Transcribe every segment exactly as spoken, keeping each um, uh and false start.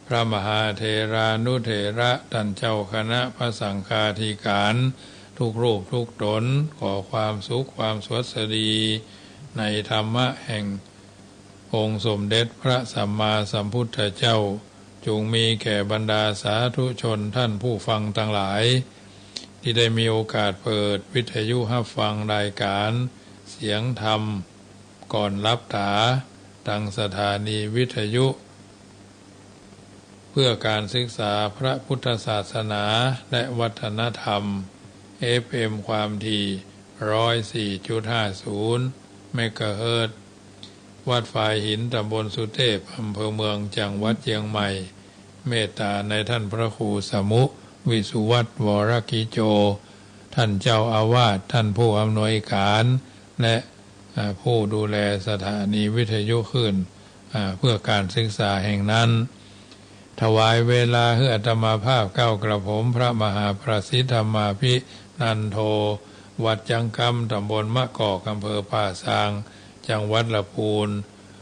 พระมหาเถรานุเถระ ต้านเจ้าคณะพระสังฆาธิการ ทุกรูปทุกต๋น ขอความสุขความสวัสดี ในธรรมะแห่งองค์สมเด็จพระสัมมาสัมพุทธเจ้า จุ่งมีแก่บรรดาสาธุชนต้านผู้ฟังตังหลาย ตี้ได้มีโอกาสเปิดวิทยุฮับฟังรายก๋านเสียงธรรม ก่อนหลับต๋า ตังสถานีวิทยุ เพื่อการศึกษาพระพุทธศาสนาและวัฒนธรรม เอฟเอ็ม ความถี่ ร้อยสี่จุดห้าศูนย์ เมกะเฮิรตซ์ วัดฝายหิน ต๋ำบลสุเตพ อำเภอเมือง จังหวัดเจียงใหม่ เมตต๋าในต้านพระครูสมุ วิสุวัฒน์ วรกิจโจ ต้านเจ้าอาวาส ต้านผู้อำนวยก๋าน และ อ่า ผู้ดูแลสถานีวิทยุคลื่น อ่า เพื่อการศึกษาแห่งนั้น ถวายเวลาหื้ออาตมาภาพเกล้ากระผมพระมหาประสิทธิ์ธรรมาภินันโท วัดจังกำ ต๋ำบลมะกอก อำเภอป่าซาง จังหวัดละปูน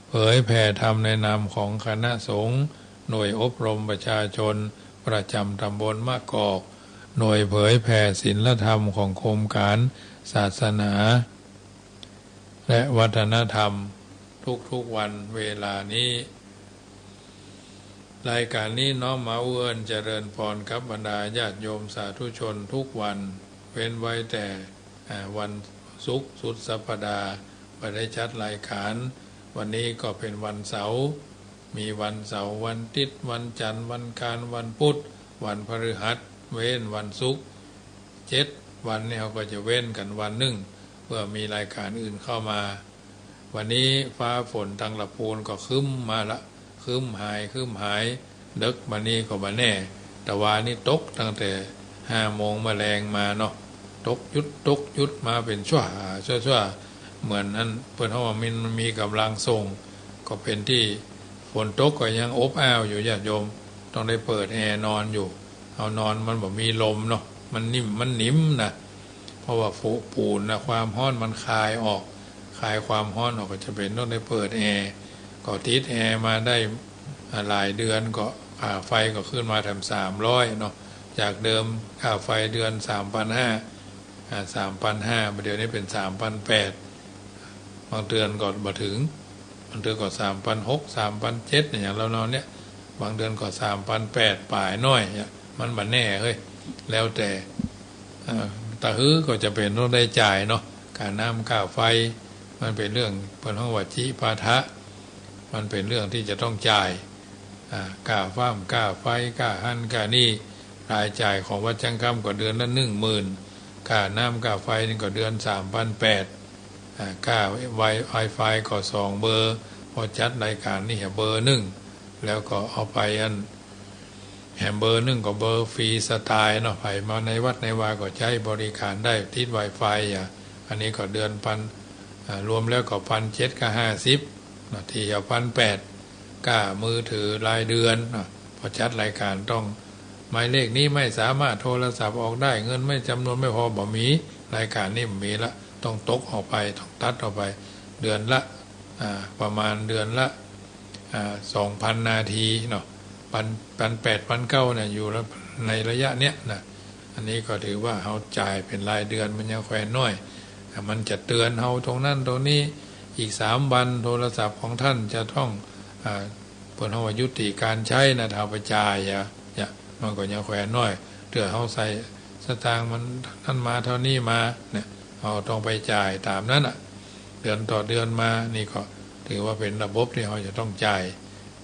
เผยแผ่ธรรมในนามของคณะสงฆ์ หน่วยอบรมประชาชน ประจ๋ำต๋ำบลมะกอก หน่วยเผยแผ่ศีลธรรมของกรมก๋านศาสนา และวัฒนธรรม ทุกๆ วันเวลานี้ รายก๋านนี้น้อมมาเอื้อนเจริญปอนกับบรรดาญาติโยมสาธุชนทุกวัน เว้นไว้แต่ อ่า วันศุกร์สุดสัปดาห์ บ่ได้จัดรายก๋าน วันนี้ก็เป๋นวันเสาร์ มีวันเสาร์ วันอาทิตย์ วันจันทร์ วันอังคาร วันพุธ วันพฤหัส เว้นวันศุกร์ เจ็ดวันนี้เฮาก็จะเว้นกั๋นวันนึ่ง เพื่อมีรายก๋านอื่นเข้ามา วันนี้ฟ้าฝนตังละปูนก็ครึ้มมาละ ครึ้มหาย ครึ้มหาย เดิ็กมานี้ก็บ่แน่ ตะวานี้ตกตั้งแต่ห้าโมงเมื่อแลงมาเนาะ ตกหยุด ตกหยุดมาเป๋นชั่ว ชั่ว ชั่ว เหมือนอันเปิ้นฮ้องว่ามัน มันมีก๋ำลังส่ง ก็เป๋นตี้ฝนตกก็ยังอบอ้าวอยู่ ญาติโยม ต้องได้เปิดแอร์นอนอยู่ เฮานอนมันบ่มีลมเนาะ มันนิ่ม มันหนิมนะ เพราะว่าปูนนะ ความฮ้อนมันคายออก คายความฮ้อนออก ก็จะเป๋นต้องได้เปิดแอร์ ก็ติดแอร์มาได้ อ่า หลายเดือน ก็ค่าไฟก็ขึ้นมาแถมสามร้อยเนาะ จากเดิมค่าไฟเดือนสามปันห้า อ่า สามปันห้า บ่าเดี่ยวนี้เป๋นสามปันแปด บางเดือนก็บ่เถิง บางเดือนก็สามปันหก สามปันเจ็ด อย่างเฮาเนาะเนี่ย บางเดือนก็สามปันแปดป๋ายหน้อยเนี่ย มันบ่แน่เฮ้ย แล้วแต่ เอ่อ ตะหื้อก็จะเป๋นต้องได้จ่ายเนาะ ค่าน้ำค่าไฟ มันเป๋นเรื่อง เปิ้นฮ้องว่าจิปาถะ มันเป๋นเรื่องตี้จะต้องจ่าย อ่า ค่าฟ้ำ ค่าไฟ ค่าหั้น ค่านี่ รายจ่ายของวัดจังกำก็เดือนละหนึ่งหมื่น ค่าน้ำค่าไฟนี่ก็เดือนสามปันแปด อ่า ค่าไว ไวไฟก็สองเบอร์ พอจัดรายก๋านนี่เบอร์นึ่ง แล้วก็เอาไปอัน แหมเบอร์นึ่งก็เบอร์ฟรีสไตล์เนาะ ใผมาในวัดในวาก็ใจ๊บริก๋านได้ ติดไวไฟ อ่ะ อันนี้ก็เดือนปัน อ่า รวมแล้วก็ปันเจ็ดกับห้าสิบเนาะ ตี้เอาปันแปด ค่ามือถือรายเดือนเนาะ พอจัดรายก๋านต้อง หมายเลขนี้ไม่สามารถโทรศัพท์ออกได้ เงินไม่ จ๋ำนวนไม่พอ บ่มี รายก๋านนี่บ่มีละ ต้องตกออกไป ต้องตัดออกไป เดือนละ อ่า ประมาณเดือนละ อ่า สองปันนาทีเนาะ ปัน ปันแปด ปันเก้าเนี่ย อยู่ละ ในระยะเนี้ยนะ อันนี้ก็ถือว่าเฮาจ่ายเป๋นรายเดือน มันยังแควนน้อย อ่า มันจะเตือนเฮาตรงนั้นตรงนี้ อีกสามวันโทรศัพท์ของต้านจะต้อง อ่า เปิ้นฮ้องว่ายุติการใช้นะ ถ้าเอาไปจ่ายอะ เนี่ย มันก็ยังแควนน้อย เตื้อเฮาใส่สตางค์มันนั้นมาเต้านี้มาเนี่ย เฮาต้องไปจ่ายต๋ามนั้นน่ะ เดือนต่อเดือนมา นี่ก็ถือว่าเป๋นระบบตี้เฮาจะต้องจ่าย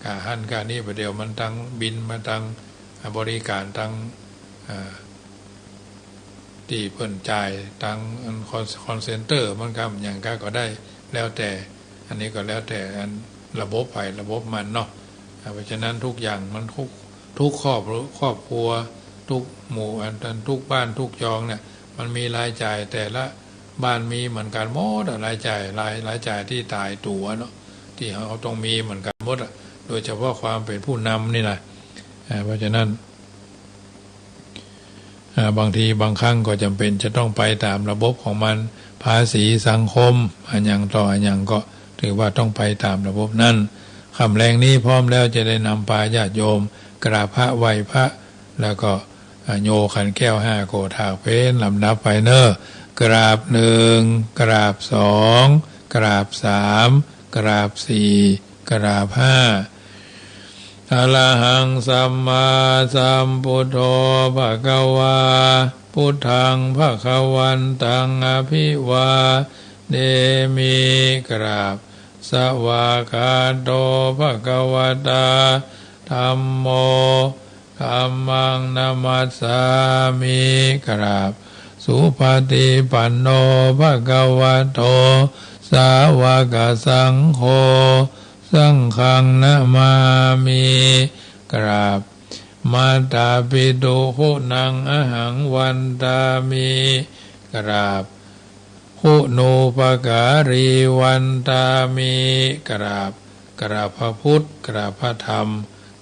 ค่าหั้นค่านี่ บ่าเดี่ยวมันตังบินมาตัง อ่า บริก๋านตัง อ่า ตี้เปิ้นจ่ายตังอันคอล คอลเซ็นเตอร์ มันก็อย่างก้าก็ได้ แล้วแต่ อันนี้ก็แล้วแต่อันระบบใผระบบมันเนาะ อ่า เพราะฉะนั้นทุกอย่างมันทุก ทุกครอบ ครอบครัว ทุกหมู่ อัน อันทุกบ้านทุกจองเนี่ย มันมีรายจ่าย แต่ละบ้านมีเหมือนกั๋นหมดอะ รายจ่าย ราย รายจ่ายตี้ต๋ายตั๋วเนาะ ตี้เฮาต้องมีเหมือนกั๋นหมดอะ โดยเฉพาะความเป๋นผู้นำนี่นะ อ่า เพราะฉะนั้น อ่า บางทีบางครั้งก็จ๋ำเป๋นจะต้องไปต๋ามระบบของมัน ภาษีสังคม อะหยังต่ออะหยังก็ถือว่าต้องไปต๋ามระบบนั้น ค่ำแลงนี้พร้อมแล้วจะได้นำปาญาติโยมกราบพระไหว้พระ แล้วก็ อ่า โยขันแก้วห้าโขดหากเป๋นลำดับไปเน่อ กราบหนึ่ง กราบสอง กราบสาม กราบสี่ กราบห้า Arahaṃ sammāsambuddho bhagavā, buddhaṃ bhagavantaṃ abhivādemi. กราบ Svākkhāto bhagavatā dhammo, dhammaṃ namassāmi. กราบ Supaṭipanno bhagavato sāvakasaṅgho, saṅghaṃ namāmi. กราบ Mātāpituguṇaṃ ahaṃ vandāmi. กราบ Guṇūpakārī vandāmi. กราบ กราบพระพุทธ กราบพระธรรม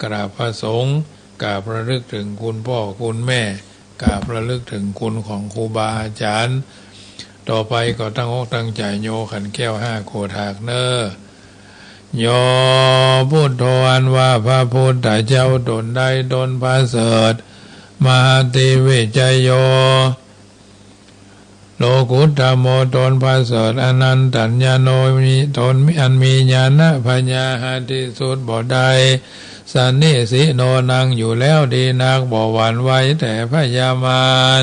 กราบพระสงฆ์ กราบระลึกถึงคุณพ่อคุณแม่ กราบระลึกถึงคุณของครูบาอาจารย์ ต่อไปก็ตั้งอกตั้งใจ๋โยขันแก้วห้าโขดหากเน่อ Yo buddho อันว่าพระพุทธเจ้าตนใดตนประเสริฐ mahati vijayo lokuttamo ตนประเสริฐ anantañāṇo มีตนอันมีญาณปัญญา หาที่สุดบ่ได้ sannisinno นั่งอยู่แล้วดีนัก บ่หวั่นไหวแต่พยามาร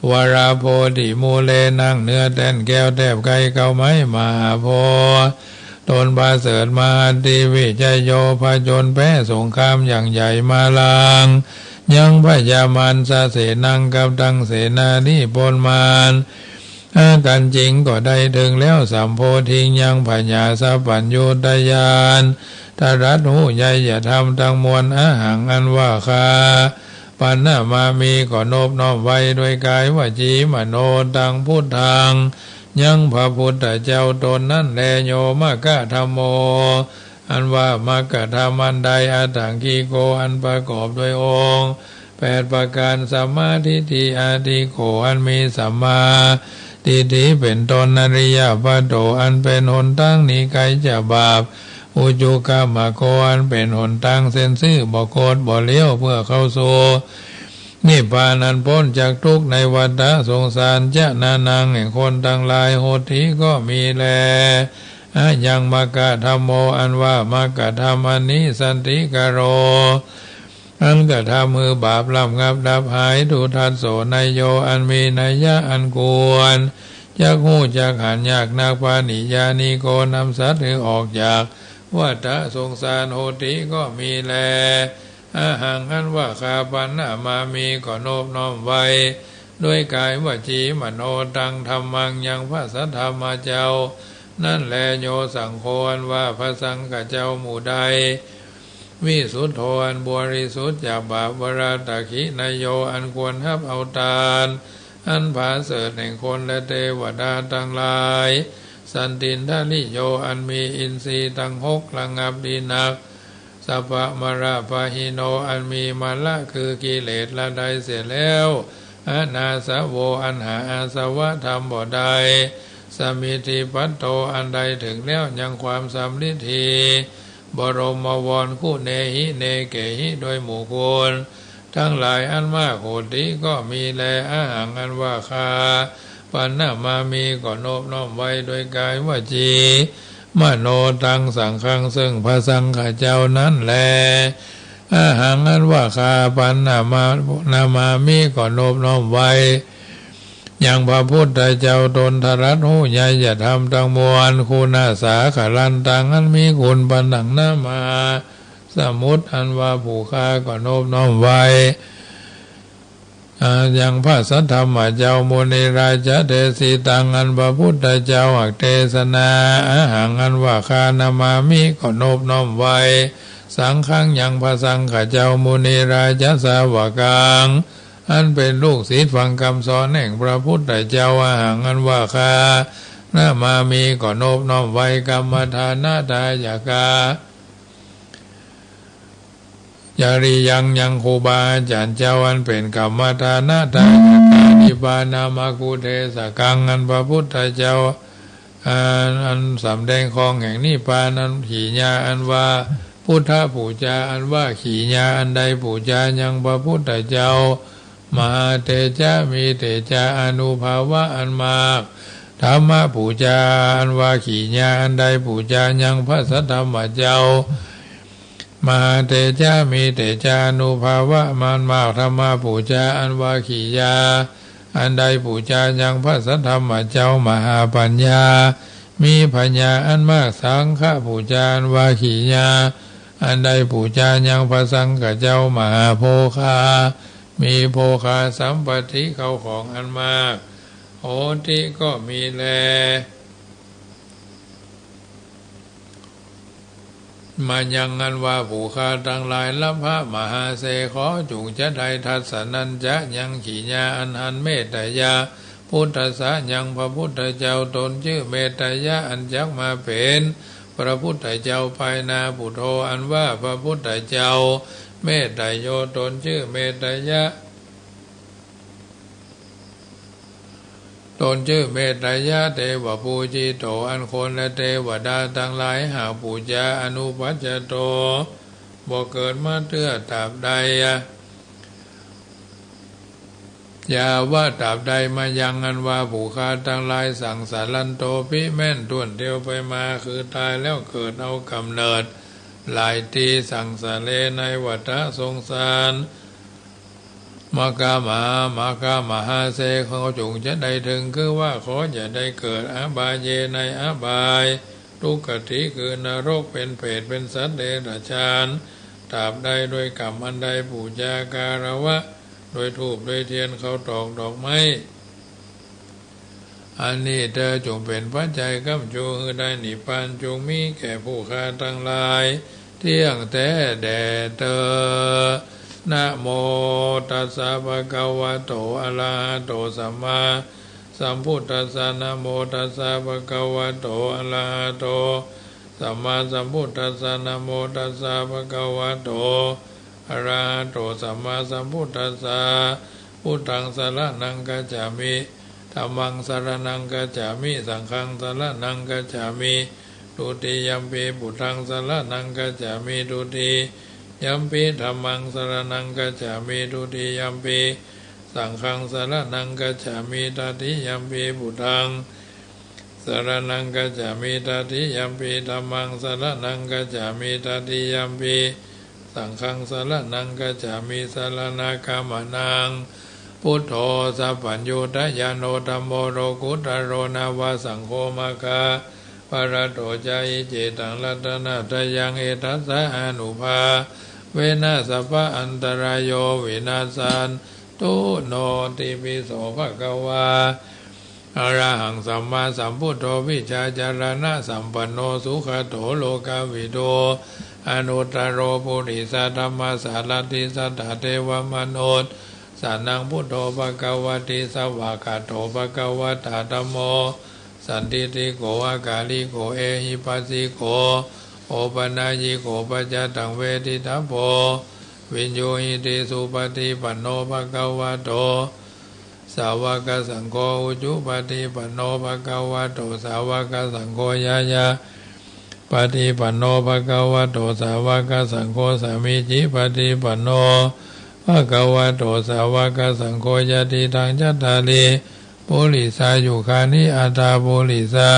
varabodhimūle นั่งเหนือแต้นแก้วแทบใกล้เก๊าไม้มหาโพธิ์ ตนประเสริฐ mahati vijayo ผจญแพ้สงครามอย่างใหญ่มาลาง ยังพยามาร sasenaṃ กับตังเสนาธิพลมาร อากัญจิงก็ได้เถิงแล้ว sampodiṃ ยังผญาสัพพัญญูตญาณ ตรัสฮู้ไยยธรรมทั้งมวล ahaṃ อันว่าข้า paṇamāmi ก็นบน้อมไหว้ ด้วยกายวจีมโนตัง buddhaṃ ยังพระพุทธเจ้าตนนั้นแล yo maggādhammo อันว่ามรรคธรรมอันใด aṭṭhaṅgiko อันประกอบด้วยองค์แปดประการ sammādiṭṭhi อธิโก อันมีสัมมาทิฏฐิเป็นต้น ariyapatho อันเป็นหนตางหนีไกลจากบาป ujukamaggo อันเป็นหนตางเส้นซื่อ บ่โคดบ่เลี้ยว เพื่อเข้าสู่นิพพานอันป๊นจากทุกข์ในวัฏสงสาร janānaṃ แห่งคนตังหลาย hoti ก็มีแล ayaṃ maggādhammo อันว่ามรรคธรรมอันนี้ santikaro อันกระทำหื้อบาประงับดับหาย tudasso neyyo อันมีนัยยะอันควรจักฮู้จักหัน ยากนัก paniyyāniko นำสัตว์หื้อออกจากวัฏสงสาร hoti ก็มีแล ahaṃ อันว่าข้า paṇamāmi ก็นบน้อมไหว้ ด้วยกายวจีมโนตัง dhammaṃ ยังพระสัทธรรมเจ้านั้นแล yo saṅgho อันว่าพระสังฆเจ้าหมู่ใด visuddho อันบริสุทธิ์จากบาป varadakkhiṇeyyo อันควรฮับเอาตานอันผาเสริฐแห่งคนและเทวดาตังหลาย santindriyo อันมีอินทรีย์ตังหกระงับดีนัก sabbamalapāhino อันมีมลคือกิเลสละได้เสียแล้ว anāsavo อันหาอาสวะธรรมบ่ได้ samiddhipatto อันได้เถิงแล้วยังความสำริดถี บรมวร guṇehi เณเกหิ ด้วยหมู่คุณทั้งหลายอันมาก hoti ก็มีแล ahaṃ อันว่าข้า paṇamāmi ก็นบน้อมไหว้ด้วยกายวจีมโนตัง saṅghaṃ ซึ่งพระสังฆเจ้านั้นแล ahaṃ อันว่าข้า paṇamāmi ก็นบน้อมไหว้ยังพระพุทธเจ้าตน ตรัสฮู้ไยยธรรมทั้งมวล guṇasāgarantaṃ อันมีคุณประดังน้ำมหาสมุทร อันว่าผู้ข้าก็นบน้อมไหว้ อ่า ยังพระสัทธรรมเจ้า munivaravacanaṃ desitaṃ อันพระพุทธเจ้าหากเทศนา ahaṃ อันว่าข้า namāmi ก็นบน้อมไหว้ saṅghaṃ ยังพระสังฆเจ้า munivaravacasāvakaṃ อันเป็นลูกศิษย์ฟังคำสอนแห่งพระพุทธเจ้า ahaṃ อันว่าข้า namāmi ก็นบน้อมไหว้ kammadānadāyaka jariyaṃ ยังครูบาอาจารย์เจ้าอันเป็น kammadānadāyaka nibbānamaggudesakaṃ อันพระพุทธเจ้า อัน อันสำแดงคองแห่งนิพพาน อันกิริยาอันว่า พุทธปู๋จา อันว่ากิริยาอันใดปู๋จายังพระพุทธเจ้า มหาเตจะ มีเตจะานุภาวะอันมาก ธรรมปู๋จา อันว่ากิริยาอันใดปู๋จายังพระสัทธรรมเจ้า มหาเตจะ มีเตจะานุภาวะอันมาก ธรรมปู๋จา อันว่ากิริยาอันใดปู๋จายังพระสัทธรรมเจ้า มหาปัญญา มีปัญญาอันมาก สังฆปู๋จา อันว่ากิริยาอันใดปู๋จายังพระสังฆเจ้า มหาโภคา มีโภคาสัมปัตติ เข้าของอันมาก โหติ ก็มีแล มายัง อันว่าผู้ข้าตังหลาย ลัพพะมหาเส ขอจุ่งจะได้ ทัสสะนัญจะ ยังกิริยาอันหัน เมตตะยะ พุทธัสสะ ยังพระพุทธเจ้า ตนจื้อเมตตะยะ อันจักมาเป๋นพระพุทธเจ้าภายหน้า พุทโธ อันว่าพระพุทธเจ้า เมตตะโย ตนจื้อเมตตะยะ ตนจื้อเมตตะยะ เตวะปูจิโต อันคนและเตวดาตังหลายหาปู๋จา อนุปัจจโต บ่เกิดมาเตื้อตราบใด ยาวะ ตราบใด มายัง อันว่าผู้ข้าตังหลาย สังสารันโตปิ แม่นถ้วนเตียวไปมา คือต๋ายแล้วเกิดเอาก๋ำเนิดหลายตี้ สังสาเร ในวัฏสงสาร มะกะมหา มะกะมหาเส เขาจุ่งจะได้เถิง คือว่าเขาจะได้เกิด อบายเย ในอบาย ทุกขติ คือนรก เป๋นเปรต เป๋นสัตว์เดรัจฉาน ตราบใด โดยก๋ำอันใด ปู๋จาการะวะ โดยธูป โดยเตียน ข้าวตอก ดอกไม้ อันนี้เตียวจุ่งเป๋นปัจจัย ก๋ำจู หื้อได้นิพพาน จุ่งมีแก่ผู้ข้าตังหลาย เตี้ยงแต๊แด่เตียว นะโมตัสสะ ภะคะวะโต อะระหะโต สัมมาสัมพุทธัสสะ นะโมตัสสะ ภะคะวะโต อะระหะโต สัมมาสัมพุทธัสสะ นะโมตัสสะ ภะคะวะโต อะระหะโต สัมมาสัมพุทธัสสะ พุทธัง สะระณัง คัจฉามิ ธัมมัง สะระณัง คัจฉามิ สังฆัง สะระณัง คัจฉามิ ทุติยัมปิ พุทธัง สะระณัง คัจฉามิ ทุติยัมปิ ธัมมัง สะระณัง คัจฉามิ ทุติยัมปิ สังฆัง สะระณัง คัจฉามิ ตติยัมปิ พุทธัง สะระณัง คัจฉามิ ตติยัมปิ ธัมมัง สะระณัง คัจฉามิ ตติยัมปิ สังฆัง สะระณัง คัจฉามิ สะระณากัมมะนัง พุทโธ สัพพัญญูตะญาโณ ธัมโม โลกุตตะโร นะวะ สังโฆ มัคคะ พะระโต จะ อิ เจตัง รัตนะตะยัง เอตัสสะ อานุภาเวนะ สัพพะอันตะราโย วินัสสันตุ โนติปิโส ภะคะวา อะระหัง สัมมาสัมพุทโธ วิชชาจารณะสัมปันโน สุขะโต โลกะวิดู อนุตตะโร ปุริสะธัมมะสารัตถิ สัตถะเทวะมนุสสานัง พุทโธ ภะคะวะติ สะวากขาโต ภะคะวะตะ ธัมโม สันทิฏฐิโก อะกาลิโก เอหิปัสสิโก โอปะนัยยิโก ปัจจัตตัง เวทิตัพโพ วิญญูหิติ สุปะฏิปันโน ภะคะวะโต สาวะกะสังโฆ อุจุปะฏิปันโน ภะคะวะโต สาวะกะสังโฆ ญาญาปะฏิปันโน ภะคะวะโต สาวะกะสังโฆ สามีจิปะฏิปันโน ภะคะวะโต สาวะกะสังโฆ ยะถิตัง จัตตาริ ปุริสายุคานิ อัตถะ ปุริสะ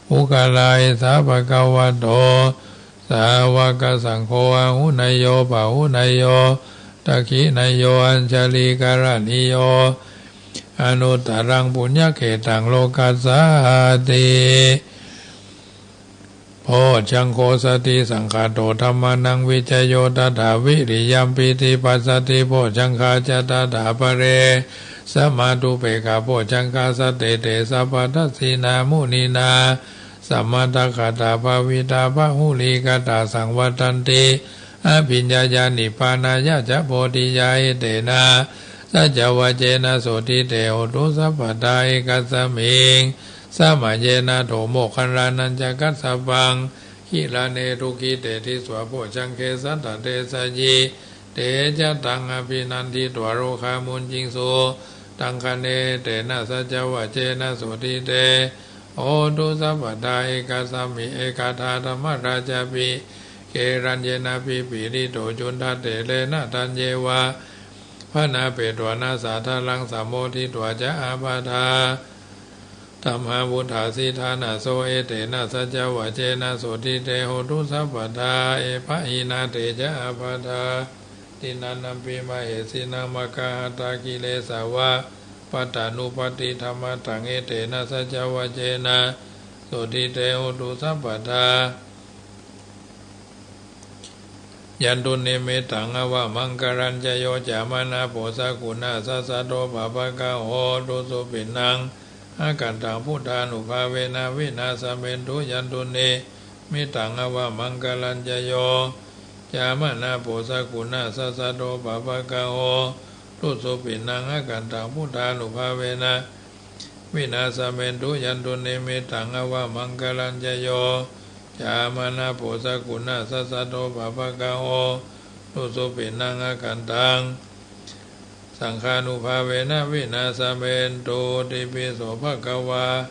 ปุคคละ เอสะ ภะคะวะโต สาวะกะสังโฆ อาหุเนยโย ปาหุเนยโย ทักขิเนยโย อัญชะลีกะระณีโย อนุตตะรัง ปุญญะเขตตัง โลกัสสาติ โพชฌังโฆ สติสังขาโต ธัมมานัง วิจโย ตถา วิริยัม ปีติ ปัสสะติ โพชฌังคา จะ ตถา ปะเร สะมา อุเปกขา โพชฌังคา สัตเต เต สัพพะทัสสินา มุนีนา สะมะทะกะตา ภาวิตา บะหุลีกะตา สังวัตตันติ อะภิญญายา นิพพานายะจะ โพธิยา เอเตนะ สัจจวะเจนะ โสตถิ เต โหตุ สัพพะทา เอกัสสะมิง สะมะเยนะ โท โมคคัลลานัญจะ กัสสะปัง กิลาเน ทุกขิเต ทิสสา โพชฌังเข สัตถะเทสะยี เต จะ ตัง อะภินันทิตวา โรคามุญญิงสุ ตังคะเน เอเตนะ สัจจวะเจนะ โสตถิ เต hotu sabbadā. Ekasmiṃ ekdā dhammarājāpi gelaññenābhipīḷito cundattherena taññeva bhaṇāpetvāna sādaraṃ sammoditvā ca ābādhā tamhā vuṭṭhāsi ṭhānaso. Etena saccavajjena sotthi te hotu sabbadā. Evaṃ hīnā te ca ābādhā tiṇṇannampi mahesinaṃ maggāhatakilesāva pattānuppattidhammataṃ. Etena saccavajjena sotthi te hotu sabbadā. Yandunnimittaṃ avamaṅgalañca yo cāmanāpo sakuṇassa saddo pāpaggaho dussupinaṃ akantaṃ buddhānubhāvena vināsamentu. Yandunnimittaṃ avamaṅgalañca yo cāmanāpo sakuṇassa saddo pāpaggaho dussupinaṃ akantaṃ buddhānubhāvena vināsamentu. Yandunnimittaṃ avamaṅgalañca yo cāmanāpo sakuṇassa saddo pāpaggaho dussupinaṃ akantaṃ saṅghānubhāvena vināsamentu. Itipi so bhagavā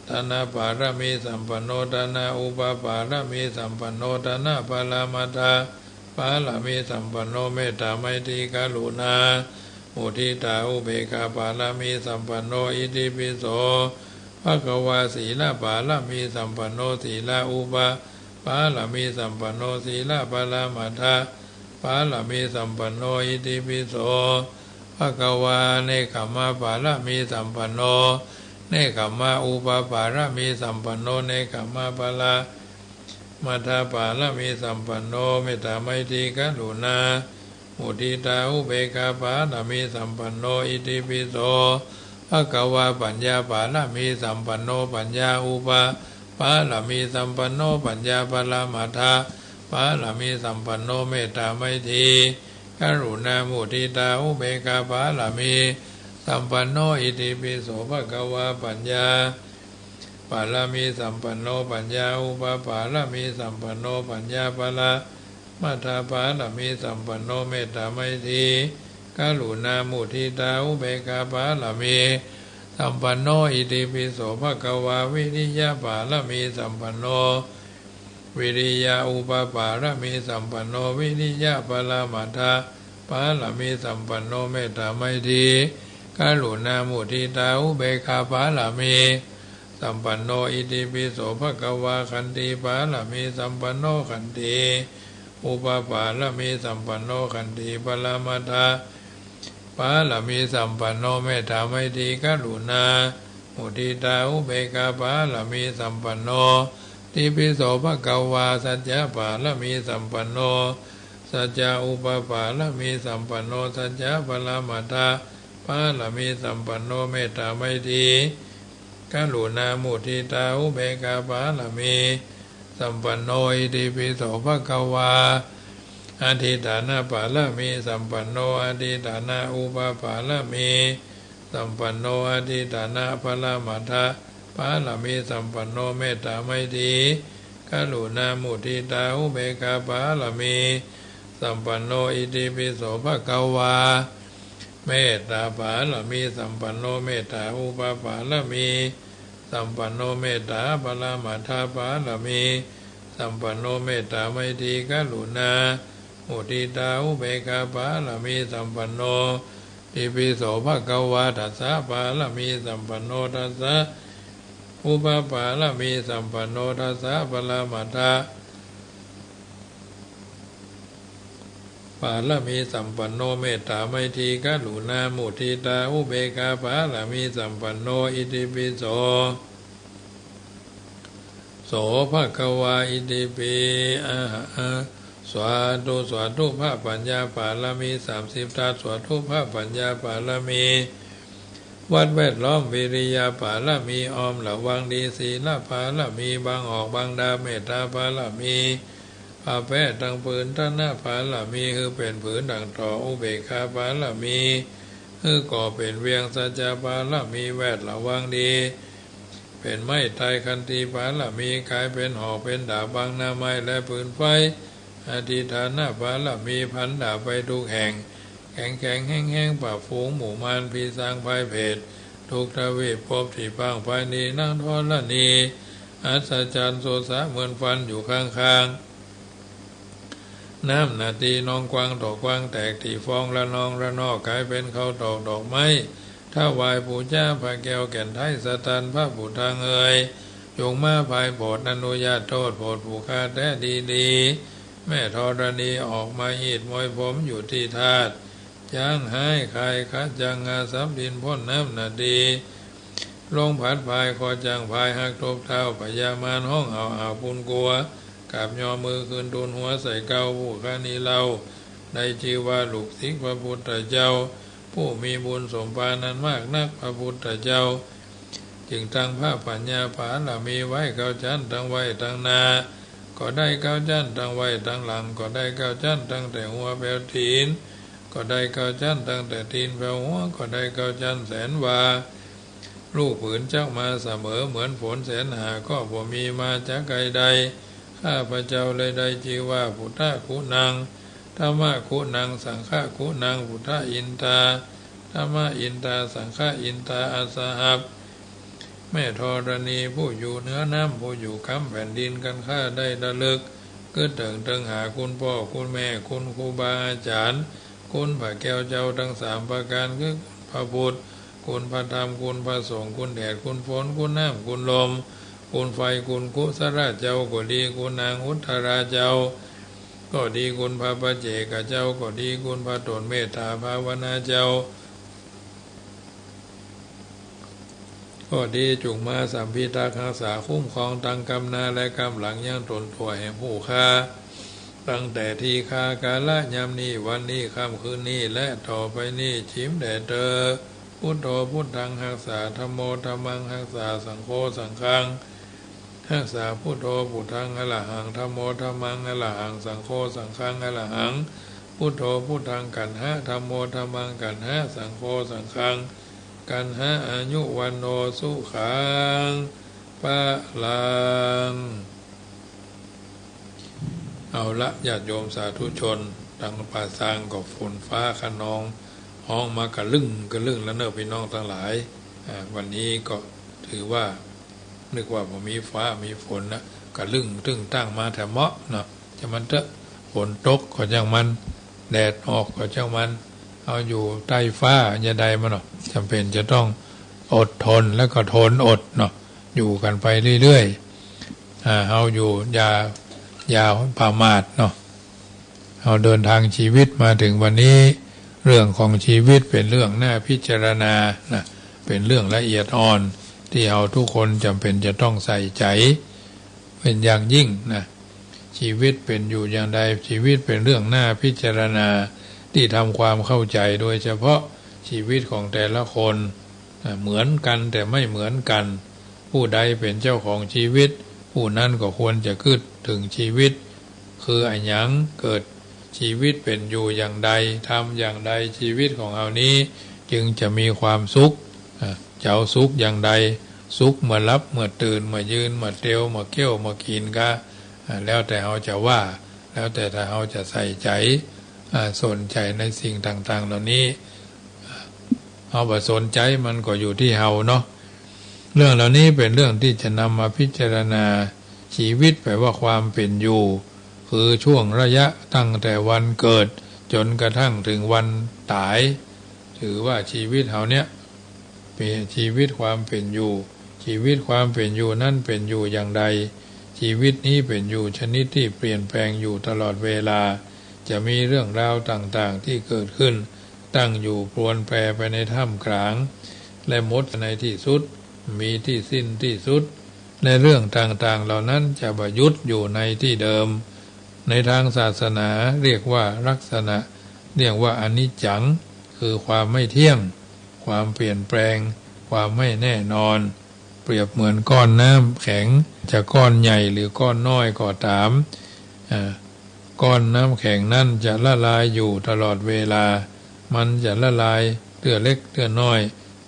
dānapāramīsampanno dānapūpapāramīsampanno dānaparamatthapāramīsampanno mettāmaitrīkaruṇāmuditāupekkhāpāramīsampanno. Itipi so bhagavā sīlapāramīsampanno sīlaupapāramīsampanno sīlaparamatthapāramīsampanno. Itipi so bhagavā nekkhammapāramīsampanno nekkhammaupapāramīsampanno nekkhammaparamatthapāramīsampanno mettāmaitrīkaruṇāmuditāupekkhāpāramīsampanno. Itipi so bhagavā paññāpāramīsampanno paññāupapāramīsampanno paññāparamatthapāramīsampanno mettāmaitrīkaruṇāmuditāupekkhāpāramīsampanno. Itipi so bhagavā paññāpāramīsampanno paññāupapāramīsampanno paññāparamatthapāramīsampanno mettāmaitrīkaruṇāmuditāupekkhāpāramīsampanno. Itipi so bhagavā viriyapāramīsampanno viriyaupapāramīsampanno viriyaparamatthapāramīsampanno mettāmaitrīkaruṇāmuditāupekkhāpāramīsampanno. Itipi so bhagavā khantīpāramīsampanno khantīupapāramīsampanno khantīparamatthapāramīsampanno mettāmaitrīkaruṇāmuditāupekkhāpāramīsampanno. Itipi so bhagavā saccapāramīsampanno saccaupapāramīsampanno saccaparamatthapāramīsampanno mettāmaitrīkaruṇāmuditāupekkhāpāramīsampanno. Itipi so bhagavā adhiṭṭhānapāramīsampanno adhiṭṭhānaupapāramīsampanno adhiṭṭhānaparamatthapāramīsampanno mettāmaitrīkaruṇāmuditāupekkhāpāramīsampanno. Itipi so bhagavā mettāpāramīsampanno mettāupapāramīsampanno mettāparamatthapāramīsampanno mettāmaitrīkaruṇāmuditāupekkhāpāramīsampanno. Itipi so bhagavā dasapāramīsampanno dasaupapāramīsampanno dasaparamatthapāramīsampanno mettāmaitrīkaruṇāmuditāupekkhāpāramīsampanno. Itipi so so bhagavā. Itipi ahaṃ. Sādhu sādhu พระปัญญาปารมีสามสิบทัศน์ สวดทุกพระปัญญาปารมี วัดแวดล้อมวิริยะปารมี อ้อมระวังดีศีลปารมี บังออกบังดาบเมตตาปารมี ผ้าแป้ตังผืน ฐานะปารมี หื้อเป๋นผืนดั่งต่อ อุเบกขาปารมี หื้อก่อเป๋นเวียง สัจจะปารมี แวดระวังดี เป๋นไม้ตาย ขันติปารมี ก๋ายเป๋นหอกเป๋นดาบ บังหน้าไม้และปืนไฟ อธิฏฐานะปารมี ผันดาบไปทุกแห่ง แข็งแข็งแฮงแฮง ปราบฝูงหมู่มาร ผีสางพายเผต โท ทุกทวีป ภพตี้พังภายนี้ นางธรณี อัศจรรย์โสสะเหมือนฟันอยู่ข้างๆ น้ำนาตีนองกว้างตอกกว้างแตก ตี้ฟองระนองระนอก ก๋ายเป๋นข้าวตอกดอกไม้ ถวายปู๋จาพระแก้วแก่นไทย สตันพระปุทธังเอย จงมาผายโผดอนุญาตโตษ โผดผู้ข้าแต๊ดีๆ แม่ธรณีออกมาฮีดมวยผมอยู่ตี้ธาตุ จางหายคายคะจังงาสับดินพ้นน้ำนาตี ลงผัดพายคอจังพายหักตบเท้า พญามารฮ้องเห่าอาบปูนกัว กราบยอมือคืนทูลหัวใส่เกล้า ผู้ข้านี้เล่า ได้จื้อว่าลูกศิษย์พระปุทธเจ้า ผู้มีบุญสมภารอันมากนัก พระปุทธเจ้า จึงตั้งพระปัญญาปารมีไว้ เกล้าจั๊นตั้งไว้ตังหน้า ก็ได้ เกล้าจั๊นตั้งไว้ตังหลัง ก็ได้ เกล้าจั๊นตั้งแต่หัวแผวตี๋น ก็ได้ เกล้าจั๊นตั้งแต่ตี๋นแผวหัว ก็ได้ เกล้าจั๊นแสนวา ลูกผืนจักมาเสมอ เหมือนฝนแสนหา ก็บ่มีมาจากใครใด ข้าพเจ้าเลยได้จื้อว่า ปุทธคุณัง ธัมมคุณัง สังฆคุณัง ปุทธะอินทา ธัมมะอินทา สังฆะอินทา อัสสหัส แม่ธรณีผู้อยู่เหนือน้ำ ผู้อยู่กำแผ่นดิน กันข้าได้ระลึก กึ๊ดเถิงเถิงหาคุณป้อคุณแม่ คุณครูบาอาจ๋ารย์ คุณพระแก้วเจ้าตังสามประก๋าน คือคุณพระพุทธ คุณพระธรรม คุณพระสงฆ์ คุณแดด คุณฝน คุณน้ำ คุณลม คุณไฟ คุณกุสลาเจ้าก็ดี คุณนางอุทราเจ้าก็ดี คุณพระปัจเจกเจ้าก็ดี คุณพระต้นเมตตาภาวนาเจ้าก็ดี จุ่งมาสัมพิทักษ์ฮักษาคุ้มครองตังกำหน้าและกำหลังยังต๋นตั๋วแห่งผู้ข้า ตั้งแต่ตี้ข้ากาละยามนี้ วันนี้ ค่ำคืนนี้ และต่อไปนี้ จิ๋มแด่เต๊อะ พุทโธ พุทธัง ฮักษา ธัมโม ธัมมัง ฮักษา สังโฆ สังฆัง ฮักษา พุทโธ พุทธัง อรหัง ธัมโม ธัมมัง อรหัง สังโฆ สังฆัง อรหัง พุทโธ พุทธัง กัณหะ ธัมโม ธัมมัง กัณหะ สังโฆ สังฆัง กัณหะ อายุ วัณโณ สุขัง พลัง เอาละ ญาติโยมสาธุชน ตังป่าซางก็ฝนฟ้าคะนองฮ้องมากระลึ่งกระลึ่งแล้วเน่อ ปี้น้องตังหลาย อ่า วันนี้ก็ถือว่า นึกว่าบ่มีฟ้ามีฝนนะ กระลึ่งตึ้งตั้งมาแถมเมาะเนาะ จะมันเต๊อะ ฝนตกก็จังมัน แดดออกก็จังมัน เฮาอยู่ใต้ฟ้าจะใดมันเนาะ จ๋ำเป๋นจะต้องอดทนแล้วก็ทนอดเนาะ อยู่กั๋นไปเรื่อยๆ อ่า เฮาอยู่อย่า อย่าประมาทเนาะ เฮาเดินทางชีวิตมาเถิงวันนี้ เรื่องของชีวิตเป๋นเรื่องน่าพิจารณานะ เป๋นเรื่องละเอียดอ่อน ตี้เฮาทุกคนจ๋ำเป๋นจะต้องใส่ใจ๋เป๋นอย่างยิ่งนะ ชีวิตเป๋นอยู่อย่างใด ชีวิตเป๋นเรื่องน่าพิจารณา ตี้ทำความเข้าใจ๋ โดยเฉพาะชีวิตของแต่ละคน อ่า เหมือนกั๋นแต่ไม่เหมือนกั๋น ผู้ใดเป๋นเจ้าของชีวิต ผู้นั้นก็ควรจะกึ๊ดเถิงชีวิต คืออะหยัง เกิดชีวิตเป๋นอยู่อย่างใด ทำอย่างใด ชีวิตของเฮานี้จึงจะมีความสุข อ่า จะเอาสุขอย่างใด สุขเมื่อหลับ เมื่อตื่น เมื่อยืน เมื่อเตียว เมื่อเคี้ยว เมื่อกิ๋นกา อ่า แล้วแต่เฮาจะว่า แล้วแต่ถ้าเฮาจะใส่ใจ๋ อ่า สนใจ๋ในสิ่งต่างๆ เหล่านี้ เฮาบ่สนใจ๋มันก็อยู่ตี้เฮาเนาะ เรื่องเหล่านี้เป๋นเรื่องตี้จะนำมาพิจารณา ชีวิตแป๋ว่าความเป๋นอยู่ คือช่วงระยะตั้งแต่วันเกิดจ๋นกระทั่งเถิงวันต๋าย ถือว่าชีวิตเฮาเนี้ย เป๋นชีวิตความเป๋นอยู่ ชีวิตความเป๋นอยู่นั้นเป๋นอยู่อย่างใด ชีวิตนี้เป๋นอยู่ชนิดตี้เปลี่ยนแปลงอยู่ตลอดเวลา จะมีเรื่องราวต่างๆ ตี้เกิดขึ้น ตั้งอยู่ปรวนแปรไปในท่ามกลาง และหมดในตี้สุด มีตี้สิ้นตี้สุด และเรื่องต่างๆ เหล่านั้นจะบ่หยุดอยู่ในตี้เดิม ในทางศาสนาเรียกว่าลักษณะ เรียกว่าอนิจจัง คือความไม่เที่ยง ความเปลี่ยนแปลง ความไม่แน่นอน เปรียบเหมือนก้อนน้ำแข็ง จะก้อนใหญ่หรือก้อนน้อยก็ต๋าม อ่า ก้อนน้ำแข็งนั้นจะละลายอยู่ตลอดเวลา มันจะละลายเตื้อเล็กเตื้อน้อย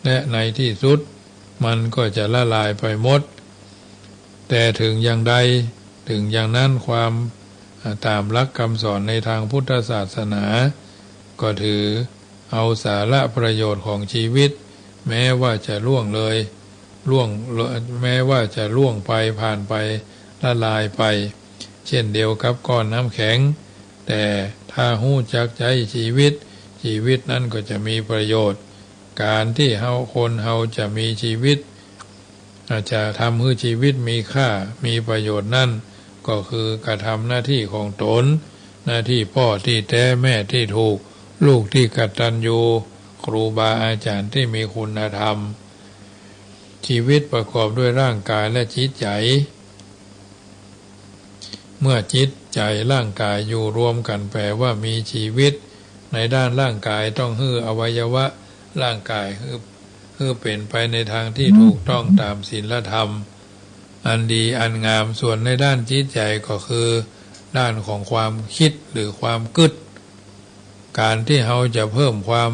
และในตี้สุดมันก็จะละลายไปหมด แต่เถิงอย่างใด เถิงอย่างนั้นความ อ่า ต๋ามหลักกำสอนในทางพุทธศาสนา ก็ถือเอาสาระประโยชน์ของชีวิต แม้ว่าจะล่วงเลย ล่วง แม้ว่าจะล่วงไป ผ่านไป ละลายไป เช่นเดียวกับก้อนน้ำแข็ง แต่ถ้าฮู้จักใจ๊ชีวิต ชีวิตนั้นก็จะมีประโยชน์ ก๋านตี้เฮา คนเฮาจะมีชีวิต อาจจะทำหื้อชีวิตมีค่า มีประโยชน์นั้น ก็คือกระทำหน้าตี้ของตน หน้าตี้ป้อตี้แต๊ แม่ตี้ถูก ลูกตี้กตัญญู ครูบาอาจ๋ารย์ตี้มีคุณธรรม ชีวิตประกอบด้วยร่างกายและจิตใจ๋ เมื่อจิตใจ๋ร่างกายอยู่รวมกั๋นแปลว่ามีชีวิต ในด้านร่างกายต้องหื้ออวัยวะร่างกายหื้อ หื้อเป๋นไปในตางตี้ถูกต้องต๋ามศีลธรรม อันดีอันงาม ส่วนในด้านจิตใจ๋ก็คือ ด้านของความกึ๊ดหรือความกึ๊ด ก๋านตี้เฮาจะเพิ่มความ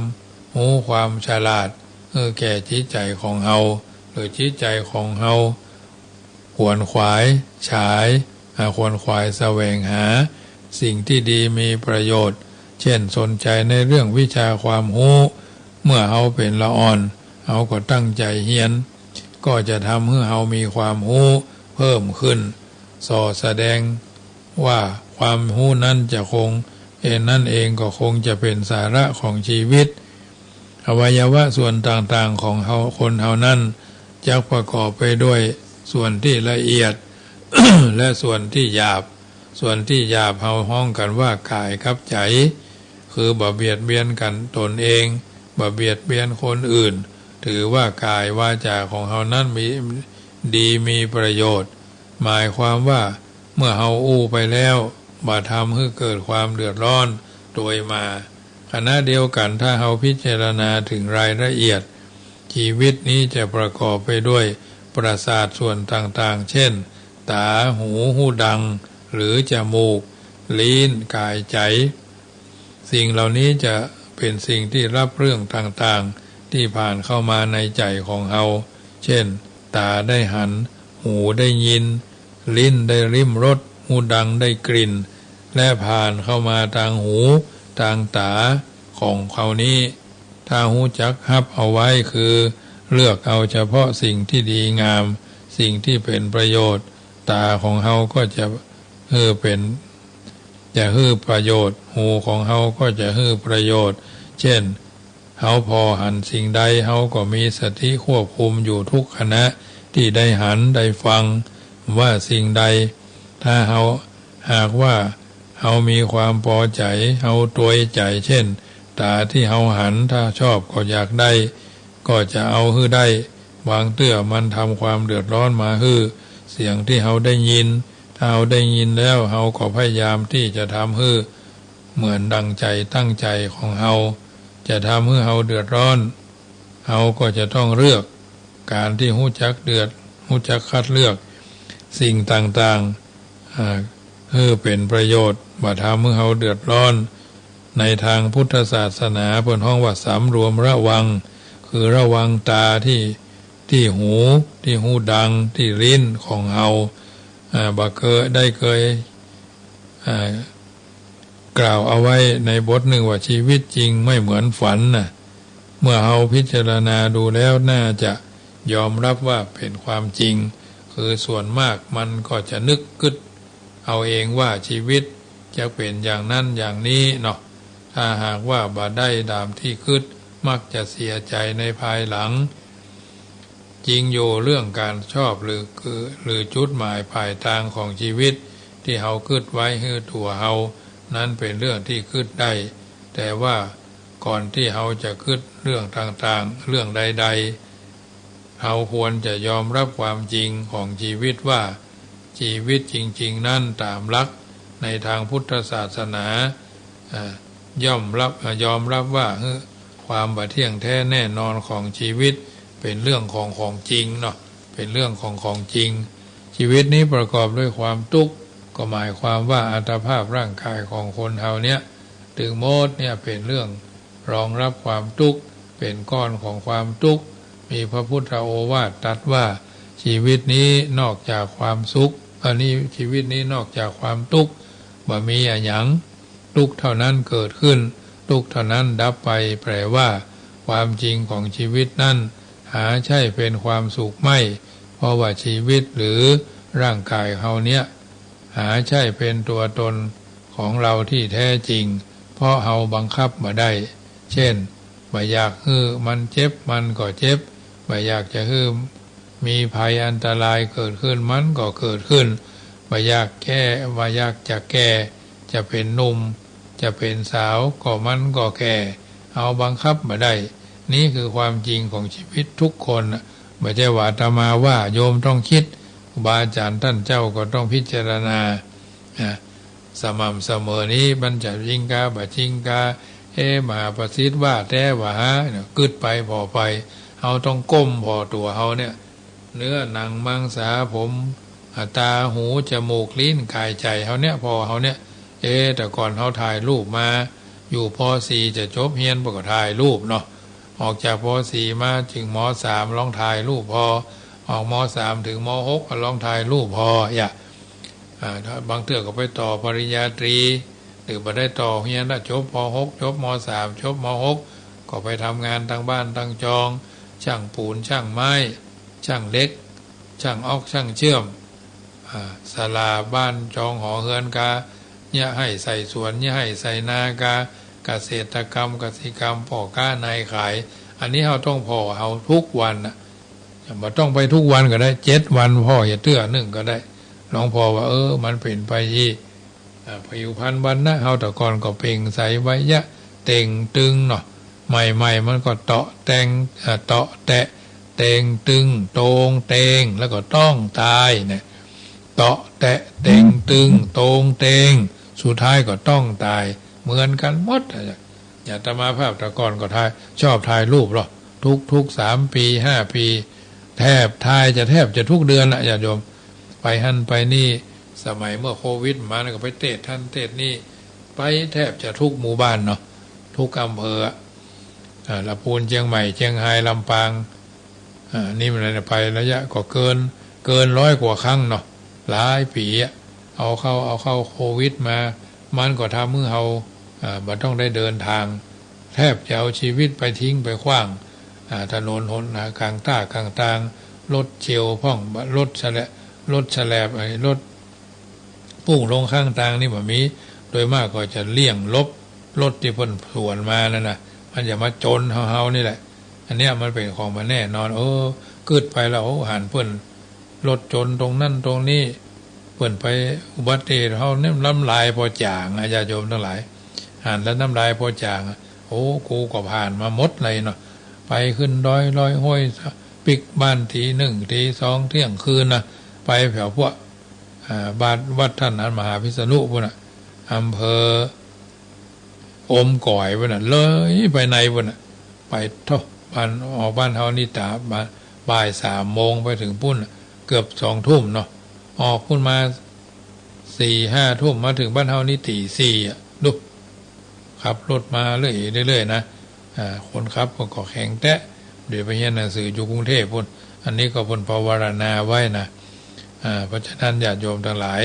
ฮู้ความฉลาด หื้อแก่จิตใจ๋ของเฮา หรือจิตใจ๋ของเฮา ขวนขวายฉาย อ่า ขวนขวายแสวงหา สิ่งตี้ดีมีประโยชน์ เช่น สนใจ๋ในเรื่องวิชาความฮู้ เมื่อเฮาเป๋นละอ่อน เฮาก็ตั้งใจ๋เฮียน ก็จะทำหื้อเฮามีความฮู้เพิ่มขึ้น ส่อแสดงว่าความฮู้นั้นจะคง เองนั้นเองก็คงจะเป๋นสาระของชีวิต อวัยวะส่วนต่างๆ ของเฮา คนเฮานั้น จักประกอบไปด้วยส่วนตี้ละเอียด และส่วนตี้หยาบ ส่วนตี้หยาบเฮาฮ้องกั๋นว่ากายกับใจ๋ คือบ่เบียดเบียนกั๋นตนเอง บ่เบียดเบียนคนอื่น ถือว่ากายวาจ๋าของเฮานั้นมี ดีมีประโยชน์ หมายความว่าเมื่อเฮาอู้ไปแล้ว บ่ทำหื้อเกิดความเดือดร้อนโตยมา ขณะเดียวกั๋นถ้าเฮาพิจารณาเถิงรายละเอียด ชีวิตนี้จะประกอบไปด้วยประสาทส่วนต่างๆ เช่น ต๋า หู ฮูดัง หรือจมูก ลิ้น ก๋าย ใจ๋ สิ่งเหล่านี้จะเป๋นสิ่งตี้ฮับเรื่องต่างๆ ตี้ผ่านเข้ามาในใจ๋ของเฮา เช่น ต๋าได้หัน หูได้ยิน ลิ้นได้ลิ้มรส ฮูดังได้กลิ่น และผ่านเข้ามาตางหู ตางต๋าของเฮานี้ ถ้าฮู้จักฮับเอาไว้ คือเลือกเอาเฉพาะสิ่งตี้ดีงาม สิ่งตี้เป๋นประโยชน์ ต๋าของเฮาก็จะหื้อเป๋น จะหื้อประโยชน์ หูของเฮาก็จะหื้อประโยชน์ เช่น เฮาผ่อหันสิ่งใด เฮาก็มีสติควบคุมอยู่ทุกขณะตี้ได้หันได้ฟังว่าสิ่งใด ถ้าเฮา หากว่าเฮามีความปอใจ๋ เฮาตวยใจ๋ เช่น ต๋าตี้เฮาหัน ถ้าชอบก็อยากได้ ก็จะเอาหื้อได้ บางเตื้อมันทำความเดือดร้อนมาหื้อ เสียงตี้เฮาได้ยิน ถ้าเฮาได้ยินแล้ว เฮาก็พยายามตี้จะทำหื้อเหมือนดังใจ๋ตั้งใจ๋ของเฮา จะทำหื้อเฮาเดือดร้อน เฮาก็จะต้องเลือกก๋านตี้ฮู้จักเลือก ฮู้จักคัดเลือกสิ่งต่างๆ อ่า หื้อเป๋นประโยชน์ บ่ทำหื้อเฮาเดือดร้อน ในตางพุทธศาสนาเปิ้นฮ้องว่าสำรวมระวัง คือระวังต๋าตี้ ตี้หู ตี้ฮูดัง ตี้ลิ้นของเฮา อ่า บ่เกย ได้เกย อ่า กล่าวเอาไว้ในบทนึ่งว่า ชีวิตจริงไม่เหมือนฝันนะ เมื่อเฮาพิจารณาดูแล้วน่าจะยอมฮับว่าเป๋นความจริง คือส่วนมากมันก็จะนึกกึ๊ดเอาเองว่าชีวิตจะเป๋นอย่างนั้นอย่างนี้เนาะ ถ้าหากว่าบ่ได้ต๋ามตี้กึ๊ด มักจะเสียใจ๋ในภายหลัง จริงอยู่เรื่องก๋านชอบหรือ คือ หรือจุดหมายป๋ายตางของชีวิตตี้เฮากึ๊ดไว้หื้อตั๋วเฮา นั้นเป๋นเรื่องตี้กึ๊ดได้ แต่ว่าก่อนตี้เฮาจะกึ๊ดเรื่องต่างๆ เรื่องใดๆ เฮาควรจะยอมฮับความจริงของชีวิตว่า ชีวิตจริงๆ นั้นต๋ามหลักในตางพุทธศาสนา อ่า ย่อมฮับ อ่า ยอมฮับว่า หื้อ ความบ่เที่ยงแท้แน่นอนของชีวิตเป๋นเรื่องของของจริงเนาะ เป๋นเรื่องของของจริง ชีวิตนี้ประกอบด้วยความตุ๊กข์ ก็หมายความว่าอัตภาพร่างกายของคนเฮาเนี้ย ตึงหมดเนี้ยเป๋นเรื่องรองฮับความตุ๊กข์ เป๋นก้อนของความตุ๊กข์ มีพระพุทธโอวาทตรัสว่า ชีวิตนี้นอกจากความสุข อันนี้ ชีวิตนี้นอกจากความตุ๊กข์ บ่มีอะหยัง ตุ๊กข์เท่านั้นเกิดขึ้น ตุ๊กข์เท่านั้นดับไป แปลว่า ความจริงของชีวิตนั้น หาใช่เป๋นความสุขไม่ เพราะว่าชีวิตหรือร่างกายเฮาเนี้ย หาใช่เป๋นตั๋วตนของเฮาตี้แต๊จริง เพราะเฮาบังคับบ่ได้ เจ้น บ่อยากหื้อมันเจ็บ มันก็เจ็บ บ่อยากจะหื้อมีภัยอันตรายเกิดขึ้น มันก็เกิดขึ้น บ่อยากแก่ บ่อยากจะแก่ จะเป๋นหนุ่ม จะเป๋นสาว ก็มันก็แก่ เฮาบังคับบ่ได้ นี่คือความจริงของชีวิตทุกคนน่ะ บ่ใจ้ว่าอาตมาว่า โยมต้องกึ๊ด ครูบาอาจ๋ารย์ต้านเจ้าก็ต้องพิจารณา นะ สม่ำเสมอนี้ มันจะจริงกา บ่จริงกา เอ๊ะ มหาประสิทธิ์ว่าแต๊ว่าฮะ เนี่ย กึ๊ดไปผ่อไป เฮาต้องก้มผ่อตั๋วเฮาเนี่ย เนื้อหนังมังสาผม อ่า ตา หู จมูก ลิ้น กาย ใจ๋เฮาเนี่ย ผ่อเฮาเนี่ย เอ๊ะ แต่ก่อนเฮาถ่ายรูปมา อยู่ ป.สี่ จะจบเฮียน ปอก็ถ่ายรูปเนาะ ออกจาก ป.สี่ มาจึง ม.สาม ลองถ่ายรูปผ่อ ออก ม.สาม เถิง ม.หก ก็ลองถ่ายรูปผ่อ อย่า อ่า บางเตื้อก็ไปต่อปริญญาตรี หรือบ่ได้ต่อเฮียนละ จบ ป.หก จบ ม.สาม จบ ม.หก ก็ไปทำงานตางบ้านตางจอง จ้างปูน จ้างไม้ จ้างเหล็ก จ้างออก จ้างเจื้อม อ่า ศาลาบ้านจองหอเฮือนกา เยียะไฮ่ใส่สวน เยียะไฮ่ใส่นากา เกษตรกรรม กสิกรรม ป้อก๊านายขาย อันนี้เฮาต้องผ่อเฮาทุกวันน่ะ บ่ต้องไปทุกวันก็ได้ เจ็ดวันผ่อเตื้อนึ่งก็ได้ ลองผ่อว่า เออ มันเป๋นไปอี้ อ่า ผิวพรรณวรรณะเฮาแต่ก่อนก็เปล่งใส ไวยะ เต่งตึงเนาะ ใหม่ๆ มันก็เตาะแตง อ่า เตาะแตะ เต่งตึง โตงเตง แล้วก็ต้องตายเนี่ย เตาะแตะ เต่งตึง โตงเตง สุดท้ายก็ต้องตาย เหมือนกั๋นหมดอะ อาตมาภาพแต่ก่อนก็ถ่าย ชอบถ่ายรูปเนาะ ทุกๆ สามปี๋ ห้าปี๋ แทบ ถ่ายจะแทบจะทุกเดือนน่ะ ญาติโยม ไปหั้นไปนี่ สมัยเมื่อโควิดมานี่ก็ไปเตศน์หั้นเตศน์นี่ ไปแทบจะทุกหมู่บ้านเนาะ ทุกอำเภออะ อ่า ละปูน เจียงใหม่ เจียงฮาย ลำปาง อ่า นี่มันไประยะก็เกิน เกินร้อยกว่าครั้งเนาะ หลายปี๋อะ เอาเข้า เอาเข้าโควิดมา มันก็ทำหื้อเฮา อ่า บ่ต้องได้เดินตาง แทบจะเอาชีวิตไปทิ้งไปขว้าง อ่า ถนนหนหนต๋าง ก๋างต้ากลางตาง รถเฉี่ยวพ่อง รถแฉลบ รถแฉลบ ไอ้รถ ปุ้งลงข้างตางนี่บ่มี โดยมากก็จะเลี่ยงหลบรถตี้เปิ้นสวนมานั่นน่ะ มันจะมาจนเฮาๆ นี่แหละ อันเนี้ยมันเป๋นของบ่แน่นอน เออ กึ๊ดไปแล้ว โอ้ หันเปิ้นรถจนตรงนั้นตรงนี้ เปิ้นไปอุบัติเหตุเฮาเนี่ยน้ำลายปอจ๋างอะ ญาติโยมตังหลาย หันแล้วน้ำลายปอจ๋างอะ โอ้ กูก็ผ่านมาหมดเลยเนาะ ไปขึ้นดอยลอยห้วย ปิ๊กบ้านตี๋นึ่งตี๋สองเตี้ยงคืนน่ะ ไปแถวพวก อ่า บ้านวัดต้านมหาพิษณุปู้นน่ะ อำเภออมก๋อยปู้นน่ะ เลยไปในปู้นน่ะ ไปเถาะบ้าน ออกบ้านเฮานี่ต๋า บ่าย บ่ายสามโมงไปเถิงปู้นน่ะ เกือบสองทุ่มเนาะ ออกปู้นมาสี่ห้าทุ่ม มาเถิงบ้านเฮานี่ตี๋สี่อะ ดู ขับรถมาเรื่อยๆ นะ อ่า คนขับก็ ก็แข็งแต๊ เดี๋ยวไปเฮียนหนังสืออยู่กรุงเทพฯปู้น อันนี้ก็เปิ้นปวารณาไว้นะ อ่า เพราะฉะนั้นญาติโยมตังหลาย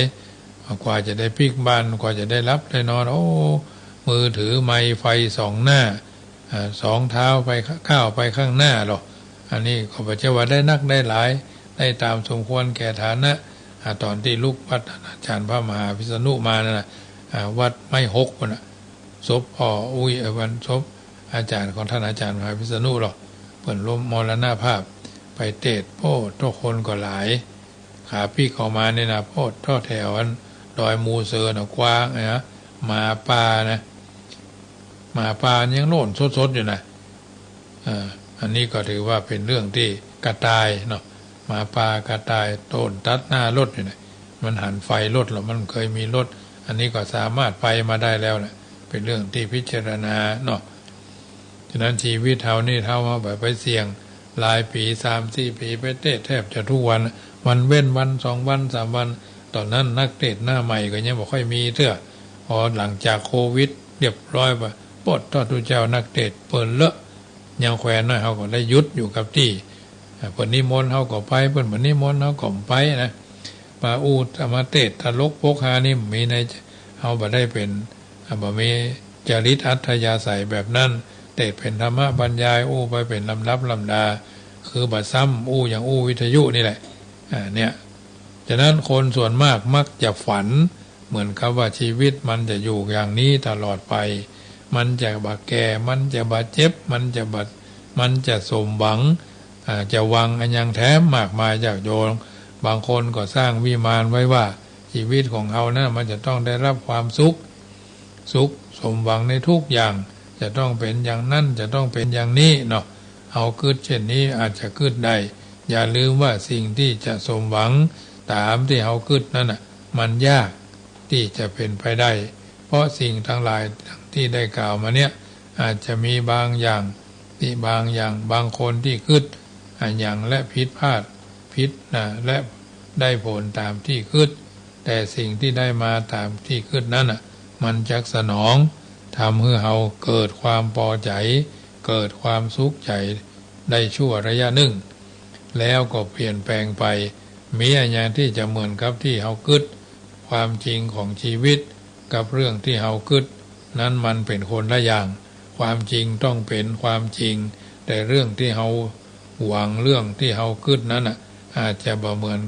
กว่าจะได้ปิ๊กบ้าน กว่าจะได้หลับได้นอน โอ้ มือถือไมค์ไฟส่องหน้า อ่า สองเท้าไป ก้าวไปข้างหน้าหรอก อันนี้ก็บ่ใจ้ว่าได้นักได้หลาย ได้ต๋ามสมควรแก่ฐานะ อ่า ต๋อนตี้ลุกวัดอาจ๋ารย์พระมหาพิษณุมานั่นน่ะ อ่า วัดไม้หกปู้นน่ะ ศพป้ออุ๊ย เอ่อ วันศพอาจ๋ารย์ของต้านอาจ๋ารย์มหาพิษณุหรอก เปิ้นล้มมรณภาพ ไปเตศน์ โอ้ ทุกคนก็หลาย ขาปิ๊กออกมานี่นะ โอ้ เถาะแถวอันดอยมูเสอน่ะกว้างนะ หมาป่านะ หมาป่ายังโล่นสดๆ อยู่นะ เอ่อ อันนี้ก็ถือว่าเป๋นเรื่องตี้กระต่ายเนาะ หมาป่ากระต่ายโต้นตัดหน้ารถอยู่นะ มันหันไฟรถแล้ว มันเคยมีรถ อันนี้ก็สามารถไปมาได้แล้วนะ เป๋นเรื่องตี้พิจารณาเนาะ ฉะนั้นชีวิตเฮานี่ เฮาบ่ไปเสี่ยง หลายปี๋ สามสี่ปี๋ ไปเตศน์แทบจะทุกวัน วันเว้นวัน สองวัน สามวัน ต๋อนนั้นนักเตศน์หน้าใหม่ก็ยังบ่ค่อยมีเตื้อ พอหลังจากโควิดเรียบร้อยไป โป๊ดเถาะตุ๊เจ้า นักเตศน์เปิ้นเลอะ ยังแควนน้อยเฮาก็ได้หยุดอยู่กับตี้ อ่า เปิ้นนิมนต์เฮาก็ไป เปิ้นบ่นิมนต์เฮาก็บ่ไปนะ มาอู้ มาเตศน์ตลกปกฮานี่มีใน เฮาบ่ได้เป๋น อ่า บ่มีจริตอัธยาศัยแบบนั้น เตศน์เป๋นธรรมบรรยาย อู้ไปเป๋นลำดับลำดา คือบ่าซ้ำอู้อย่างอู้วิทยุนี่แหละ อ่า เนี่ย ฉะนั้นคนส่วนมากมักจะฝันเหมือนกับว่าชีวิตมันจะอยู่อย่างนี้ตลอดไป มันจะบ่าแก่ มันจะบ่าเจ็บ มันจะบ่า มันจะสมหวัง อ่า จะหวังอะหยังแถมมากมายยากโยง บางคนก็สร้างวิมานไว้ว่าชีวิตของเฮานั้นมันจะต้องได้รับความสุข สุขสมหวังในทุกอย่าง จะต้องเป๋นอย่างนั้น จะต้องเป๋นอย่างนี้เนาะ เฮากึ๊ดเช่นนี้อาจจะกึ๊ดได้ อย่าลืมว่าสิ่งที่จะสมหวังต๋ามที่เฮากึ๊ดนั้นน่ะ มันยากตี้จะเป๋นไปได้ เพราะสิ่งตังหลายตี้ได้กล่าวมาเนี่ย อาจจะมีบางอย่างตี้ บางอย่าง บางคนตี้กึ๊ดอะหยังและผิดพลาด ผิดนะ และได้ผลต๋ามตี้กึ๊ด แต่สิ่งตี้ได้มาต๋ามตี้กึ๊ดนั้นน่ะ มันจักสนอง ทำหื้อเฮาเกิดความปอใจ๋ เกิดความสุขใจ๋ได้ชั่วระยะนึ่ง แล้วก็เปลี่ยนแปลงไป มีอะหยังตี้จะเหมือนกับตี้เฮากึ๊ด ความจริงของชีวิตกับเรื่องตี้เฮากึ๊ดนั้นมันเป๋นคนละอย่าง ความจริงต้องเป๋นความจริง แต่เรื่องตี้เฮาหวัง เรื่องตี้เฮากึ๊ดนั้นน่ะ อาจจะบ่เหมือน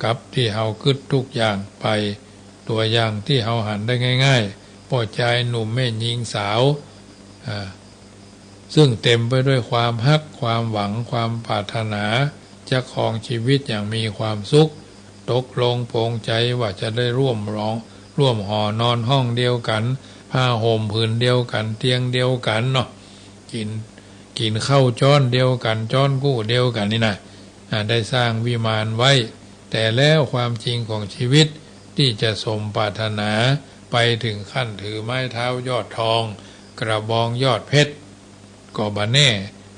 กับตี้เฮากึ๊ดทุกอย่างไป ตั๋วอย่างตี้เฮาหันได้ง่ายๆ ป้อจายหนุ่มแม่ญิงสาว อ่า ซึ่งเต๋มไปด้วยความฮัก ความหวัง ความปรารถนา จะครองชีวิตอย่างมีความสุข ตกลงปลงใจ๋ว่าจะได้ร่วมร้อง ร่วมหอนอนห้องเดียวกั๋น ผ้าห่มผืนเดียวกั๋น เตียงเดียวกั๋นเนาะ กิ๋น กิ๋นข้าวจ๊อนเดียวกั๋น จ๊อนกู้เดียวกั๋นนี่นะ อ่า ได้สร้างวิมานไว้ แต่แล้วความจริงของชีวิตตี้จะสมปรารถนา ไปเถิงขั้นถือไม้เท้ายอดทอง กระบองยอดเพชร ก็บ่แน่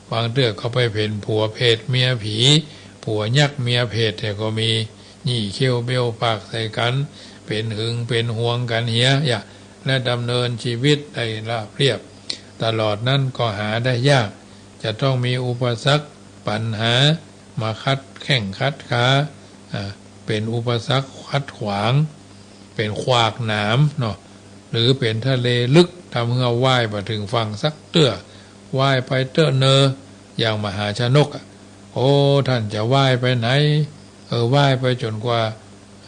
บางเตื้อก็ไปเป๋นผัวเผตเมียผี ผัวยักษ์เมียเผตแต่ก็มี หยี่เขี้ยวเบ้ยวปากใส่กั๋น เป๋นหึงเป๋นหวงกั๋นเหีย อย่า และดำเนินชีวิตได้ราบเรียบ ตลอดนั้นก็หาได้ยาก จะต้องมีอุปสรรคปัญหามาขัดแข้งขัดขา อ่า เป๋นอุปสรรคขัดขวาง เป๋นขวากหนามเนาะ หรือเป๋นทะเลลึก ทำหื้อว่ายบ่เถิงฝั่งสักเตื้อ ว่ายไปเต๊อะเนอ อย่างมหาชนกอะ โอ้ ท่านจะว่ายไปไหน เออ ว่ายไปจ๋นกว่า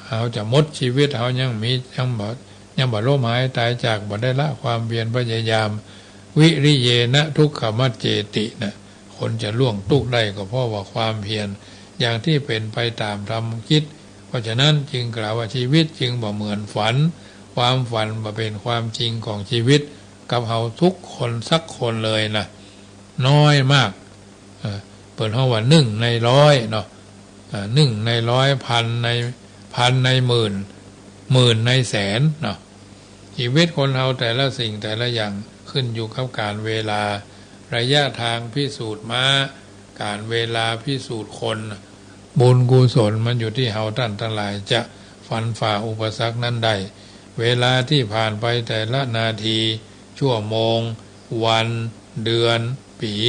เฮาจะหมดชีวิต เฮายังมี ยังบ่ ยังบ่ล้มหายต๋ายจาก บ่ได้ละความเพียรพยายาม วิริเยนะทุกขมัจเจตินะ คนจะล่วงตุ๊กข์ได้ก็เพราะว่าความเพียร อย่างตี้เป๋นไปต๋ามธรรมกิจ เพราะฉะนั้นจึงกล่าวว่าชีวิตจึงบ่เหมือนฝัน ความฝันบ่เป๋นความจริงของชีวิต กับเฮาทุกคนสักคนเลยนะ น้อยมาก เออ เปิ้นฮ้องว่านึ่งในร้อยเนาะ อ่า นึ่งในร้อย พันใน พันในหมื่น หมื่นในแสนเนาะ ชีวิตคนเฮาแต่ละสิ่งแต่ละอย่างขึ้นอยู่กับก๋าลเวลา ระยะทางพิสูจน์ม้า ก๋าลเวลาพิสูจน์คน บุญกุศลมันอยู่ตี้เฮาต้านตังหลายจะฟันฝ่าอุปสรรคนั้นได้ เวลาตี้ผ่านไปแต่ละนาที ชั่วโมง วัน เดือน ปี๋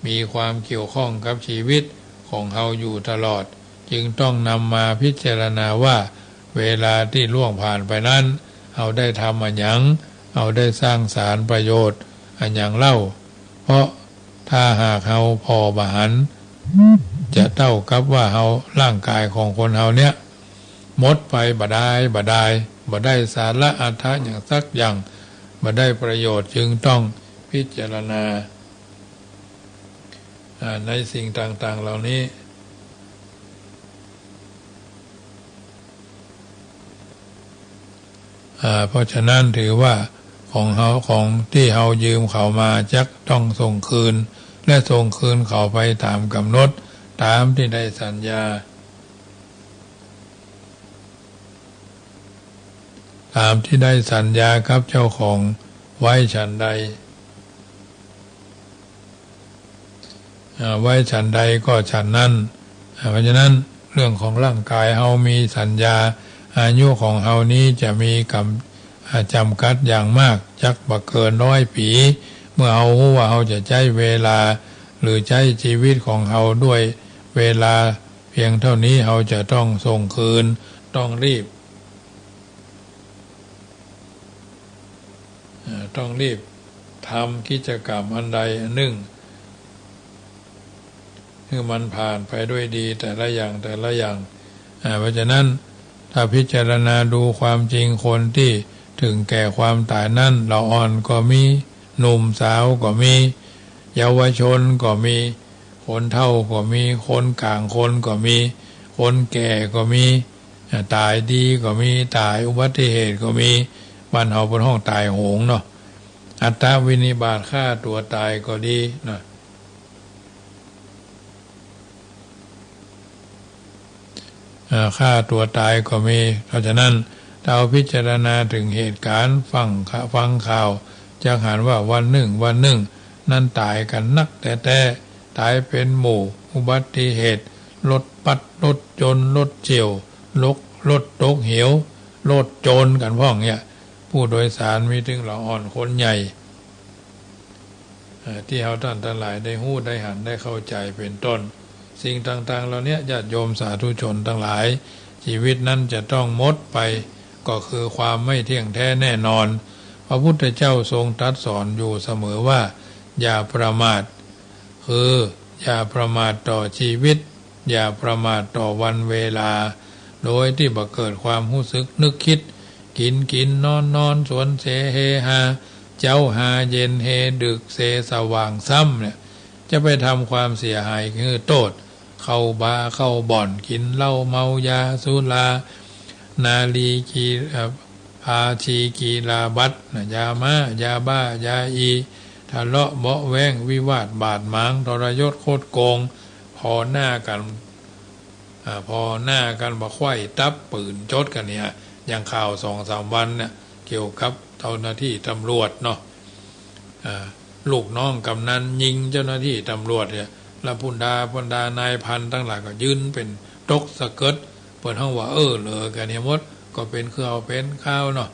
มีความเกี่ยวข้องกับชีวิตของเฮาอยู่ตลอด จึงต้องนำมาพิจารณาว่า เวลาตี้ล่วงผ่านไปนั้น เฮาได้ทำอะหยัง เฮาได้สร้างสรรค์ประโยชน์อะหยังเล่า เพราะถ้าหากเฮาผ่อบ่หัน จะเต้ากับว่าเฮา ร่างก๋ายของคนเฮาเนี่ย หมดไปบ่ดาย บ่ดาย บ่ได้สาระอรรถะหยังสักอย่าง บ่ได้ประโยชน์ จึงต้องพิจารณา อ่า ในสิ่งต่างๆ เหล่านี้ อ่า เพราะฉะนั้นถือว่าของเฮา ของตี้เฮายืมเขามาจักต้องส่งคืน และส่งคืนเขาไปต๋ามก๋ำหนด ต๋ามตี้ได้สัญญา ต๋ามตี้ได้สัญญากับเจ้าของไว้ฉันใด อ่า ไว้ฉันใดก็ฉันนั้น อ่า เพราะฉะนั้นเรื่องของร่างก๋ายเฮามีสัญญา อายุของเฮานี้จะมีกำ อ่า จ๋ำกัดอย่างมาก จักบ่เกินร้อยปี๋ เมื่อเฮาฮู้ว่าเฮาจะใจ๊เวลา หรือใจ๊ชีวิตของเฮาด้วยเวลาเพียงเต้านี้ เฮาจะต้องส่งคืน ต้องรีบ เอ่อ ต้องรีบทำกิจกรรมอันใดอันนึ่ง หื้อมันผ่านไปด้วยดีแต่ละอย่างแต่ละอย่าง อ่า เพราะฉะนั้นถ้าพิจารณาดูความจริง คนตี้เถิงแก่ความต๋ายนั้น ละอ่อนก็มี หนุ่มสาวก็มี เยาวชนก็มี คนเฒ่าก็มี คนก๋างคนก็มี คนแก่ก็มี อ่า ต๋ายดีก็มี ต๋ายอุบัติเหตุก็มี บ้านเฮาเปิ้นฮ้องต๋ายโหงเนาะ อัตตวินิบาต ฆ่าตั๋วต๋ายก็ดีนะ อ่า ฆ่าตั๋วต๋ายก็มี เพราะฉะนั้น ถ้าเฮาพิจารณาเถิงเหตุก๋ารณ์ ฟัง ฟังข่าว จักหันว่าวันนึ่งวันนึ่ง นั้นต๋ายกั๋นนักแต๊ๆ ต๋ายเป๋นหมู่ อุบัติเหตุ รถปัด รถจน รถเฉี่ยว รถ รถตกเหว รถโจรกั๋นพ่องเนี่ย ผู้โดยสารมีตึงละอ่อนคนใหญ่ เอ่อ ตี้เฮาต้านตังหลายได้ฮู้ได้หันได้เข้าใจ๋เป๋นต้น สิ่งต่างๆ เหล่าเนี้ย ญาติโยมสาธุชนตังหลาย จีวิตนั้นจะต้องหมดไป ก็คือความไม่เที่ยงแท้แน่นอน พระพุทธเจ้าทรงตรัสสอนอยู่เสมอว่า อย่าประมาท คืออย่าประมาทต่อจีวิต อย่าประมาทต่อวันเวลา โดยตี้บ่เกิดความฮู้สึกนึกกึ๊ด กิ๋นกิ๋น นอนนอน สวนเสเฮฮา เจ๊าฮาเย็นเฮดึก เสสว่างซ้ำเนี่ย จะไปทำความเสียหายหื้อโต้ษ เข้าบาร์เข้าบ่อน กิ๋นเหล้าเมายาสุรา นารีกี เอ่อ พาชีกีฬาบัตรนะ ยาม้า ยาบ้า ยาอี ทะเลาะเบาะแว้ง วิวาทบาดหมาง ทรยศคดโกง ผ่อหน้ากั๋น อ่า ผ่อหน้ากั๋นบ่า ไขว้ตับ ปืนจดกั๋นเนี่ย อย่างข่าวสองสามวันเนี่ย เกี่ยวกับเจ้าหน้าตี้ตำรวจเนาะ อ่า ลูกน้องกำนันยิงเจ้าหน้าตี้ตำรวจเนี่ย แล้วบรรดา บรรดานายพันตังหลายก็ยืนเป๋นตกสะเกิด เปิ้นฮ้องว่า เอ้อเหลอกั๋นเนี่ยหมด ก็เป๋นเครื่องเป๋นคราวเนาะ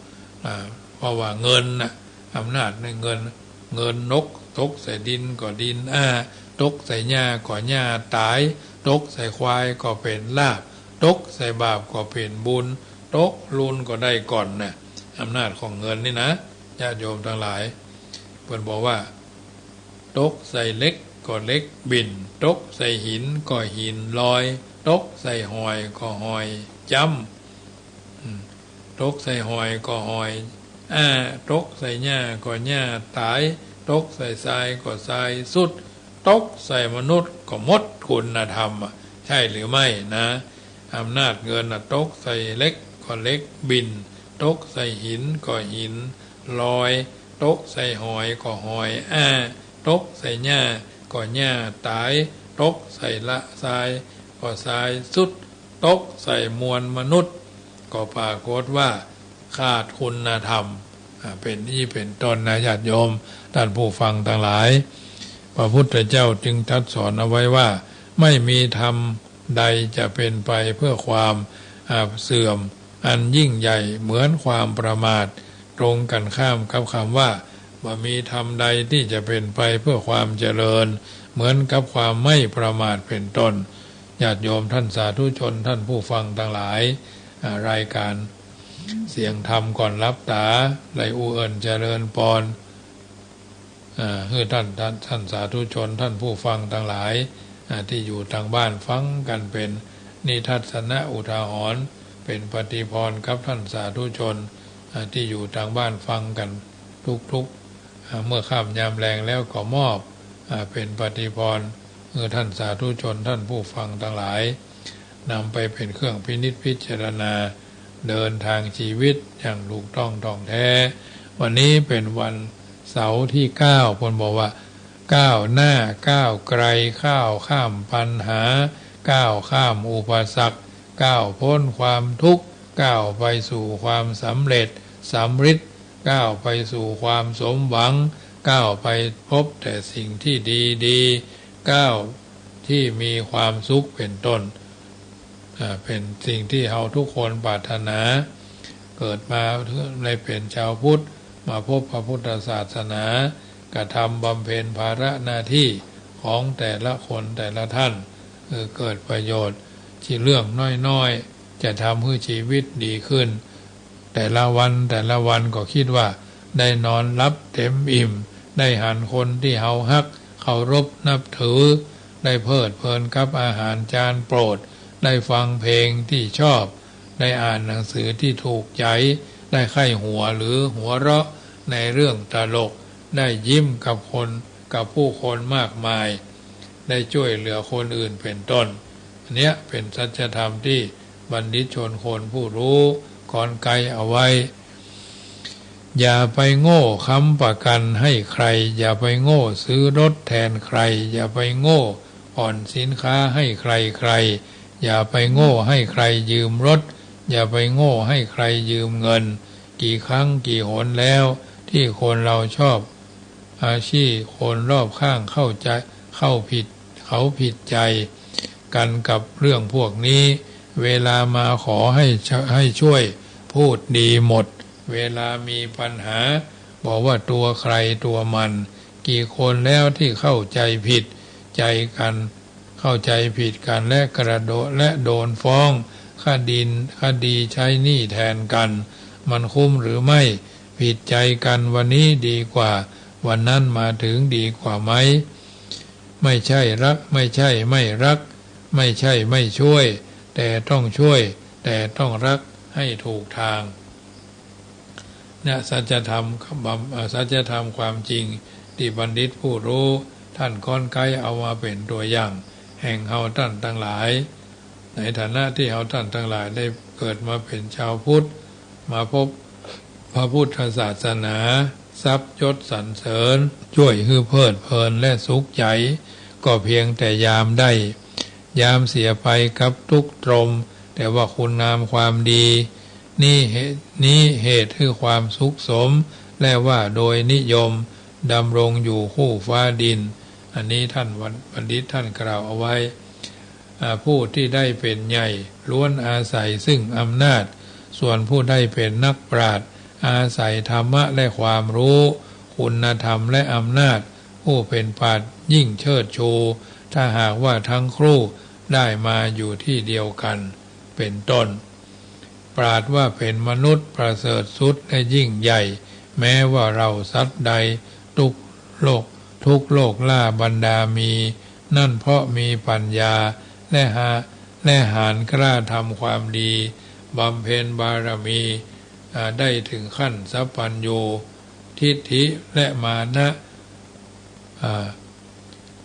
อ่า เพราะว่าเงินน่ะ อำนาจในเงิน เงินนก ตกใส่ดินก็ดินอ้า ตกใส่หญ้าก็หญ้าต๋าย ตกใส่ควายก็เป๋นลาภ ตกใส่บาปก็เป๋นบุญ ตกลุนก็ได้ก่อนน่ะ อำนาจของเงินนี่นะ ญาติโยมตังหลาย เปิ้นบอกว่า ตกใส่เหล็กก็เหล็กบิ่น ตกใส่หินก็หินลอย ตกใส่หอยก็หอยจ้ำ อืม ตกใส่หอยก็หอยอ้า ตกใส่หญ้าก็หญ้าต๋าย ตกใส่ทรายก็ทรายสุด ตกใส่มนุษย์ก็หมดคุณธรรมอะ ใช่หรือไม่นะ อำนาจเงินน่ะ ตกใส่เหล็กก็เหล็กบิ่น ตกใส่หินก็หินลอย ตกใส่หอยก็หอยอ้า ตกใส่หญ้าก็หญ้าต๋าย ตกใส่ละทรายก็ทรายสุด ตกใส่มวลมนุษย์ ก็ปรากฏว่าขาดคุณธรรม อ่า เป๋นอี้เป๋นต้นนะ ญาติโยม ท่านผู้ฟังตังหลาย พระพุทธเจ้าจึงตรัสสอนเอาไว้ว่า ไม่มีธรรมใดจะเป็นไปเพื่อความ อ่า เสื่อม อันยิ่งใหญ่เหมือนความประมาท ตรงกันข้ามกับคำว่า บ่มีธรรมใดที่จะเป็นไปเพื่อความเจริญ เหมือนกับความไม่ประมาท เป๋นต้น ญาติโยมท่านสาธุชน ท่านผู้ฟังตังหลาย อ่า รายการเสียงธรรมก่อนหลับต๋า ได้อู้เอิ้นเจริญปอน อ่า หื้อท่าน ท่าน ท่านสาธุชน ท่านผู้ฟังตังหลาย อ่า ตี้อยู่ตางบ้านฟังกั๋นเป๋นนิทัศนะอุทาหรณ์ เป๋นปฏิภรณ์กับท่านสาธุชน อ่า ตี้อยู่ตางบ้านฟังกั๋นทุกๆ อ่า เมื่อค่ำยามแลงแล้วก็มอบ อ่า เป๋นปฏิภรณ์ หื้อท่านสาธุชน ท่านผู้ฟังตังหลาย นำไปเป๋นเครื่องพินิจพิจารณา เดินทางชีวิตอย่างถูกต้องถ่องแท้ วันนี้เป๋นวันเสาร์ตี้เก้า เปิ้นบอกว่า ก้าวหน้าก้าวไกล ก้าวข้ามปัญหา ก้าวข้ามอุปสรรค ก้าวพ้นความทุกข์ ก้าวไปสู่ความสำเร็จสำริด ก้าวไปสู่ความสมหวัง ก้าวไปพบแต่สิ่งที่ดีๆ ก้าวที่มีความสุข เป๋นต้น อ่า เป๋นสิ่งที่เฮาทุกคนปรารถนา เกิดมาได้เป๋นจาวพุทธ มาพบพระพุทธศาสนา กระทำบำเพ็ญภาระหน้าตี้ของแต่ละคนแต่ละท่าน คือเกิดประโยชน์ตี้เรื่องน้อยๆ จะทำหื้อจีวิตดีขึ้น แต่ละวันแต่ละวันก็กึ๊ดว่าได้นอนหลับเต็มอิ่ม ได้หันคนตี้เฮาฮัก เคารพนับถือ ได้เพลิดเพลินกับอาหารจานโปรด ได้ฟังเพลงที่ชอบ ได้อ่านหนังสือที่ถูกใจ ได้ใค่หัวหรือหัวเราะในเรื่องตลก ได้ยิ้มกับคน กับผู้คนมากมาย ได้ช่วยเหลือคนอื่นเป็นต้น อันเนี้ยเป็นสัจธรรมที่บัณฑิตชนคนผู้รู้ค่อนไกเอาไว้ อย่าไปโง่ค้ำประกันให้ใคร อย่าไปโง่ซื้อรถแทนใคร อย่าไปโง่ผ่อนสินค้าให้ใครๆ อย่าไปโง่ให้ใครยืมรถ อย่าไปโง่ให้ใครยืมเงิน กี่ครั้งกี่หนแล้วที่คนเราชอบอาชีพคนรอบข้างเข้าใจ เข้าผิด เขาผิดใจกันกับเรื่องพวกนี้ เวลามาขอให้ช- ให้ช่วยพูดดีหมด เวลามีปัญหาบอกว่าตัวใครตัวมัน กี่คนแล้วที่เข้าใจผิดใจกัน เข้าใจผิดกันและกระโดด และโดนฟ้องคดี คดีใช้หนี้แทนกัน มันคุ้มหรือไม่ ผิดใจกันวันนี้ดีกว่าวันนั้นมาถึงดีกว่าไหม ไม่ใช่รัก ไม่ใช่ไม่รัก ไม่ใช่ไม่ช่วย แต่ต้องช่วย แต่ต้องรักให้ถูกทาง เนี่ยสัจธรรมบำ- เอ่อ สัจธรรมความจริงที่บัณฑิตผู้รู้ท่านค่อนไกเอามาเป็นตัวอย่างแห่งเฮาท่านทั้งหลาย ในฐานะที่เฮาท่านทั้งหลายได้เกิดมาเป็นชาวพุทธ มาพบพระพุทธศาสนา ทรัพย์ยศสรรเสริญ ช่วยหื้อเพลิดเพลินและสุขใจ ก็เพียงแต่ยามได้ ยามเสียไปกับทุกข์ตรม แต่ว่าคุณงามความดี นี้เหตุ นี้เหตุคือความสุขสม และว่าโดยนิยมดำรงอยู่คู่ฟ้าดิน อันนี้ท่านวัน- บัณฑิตท่านกล่าวเอาไว้ อ่า ผู้ที่ได้เป็นใหญ่ล้วนอาศัยซึ่งอำนาจ ส่วนผู้ได้เป็นนักปราชญ์อาศัยธรรมะและความรู้ คุณธรรมและอำนาจ ผู้เป็นปราชญ์ยิ่งเชิดชู ถ้าหากว่าทั้งคู่ได้มาอยู่ที่เดียวกัน เป็นต้น ปราชญ์ว่าเป็นมนุษย์ประเสริฐสุดและยิ่งใหญ่ แม้ว่าเราสัตว์ใด ทุกโลก ทุกโลกล่าบรรดามี นั่นเพราะมีปัญญา และหา- และหาญกล้าทำความดี บำเพ็ญบารมี อ่า ได้ถึงขั้นสัพพัญญู ทิฏฐิและมานะ อ่า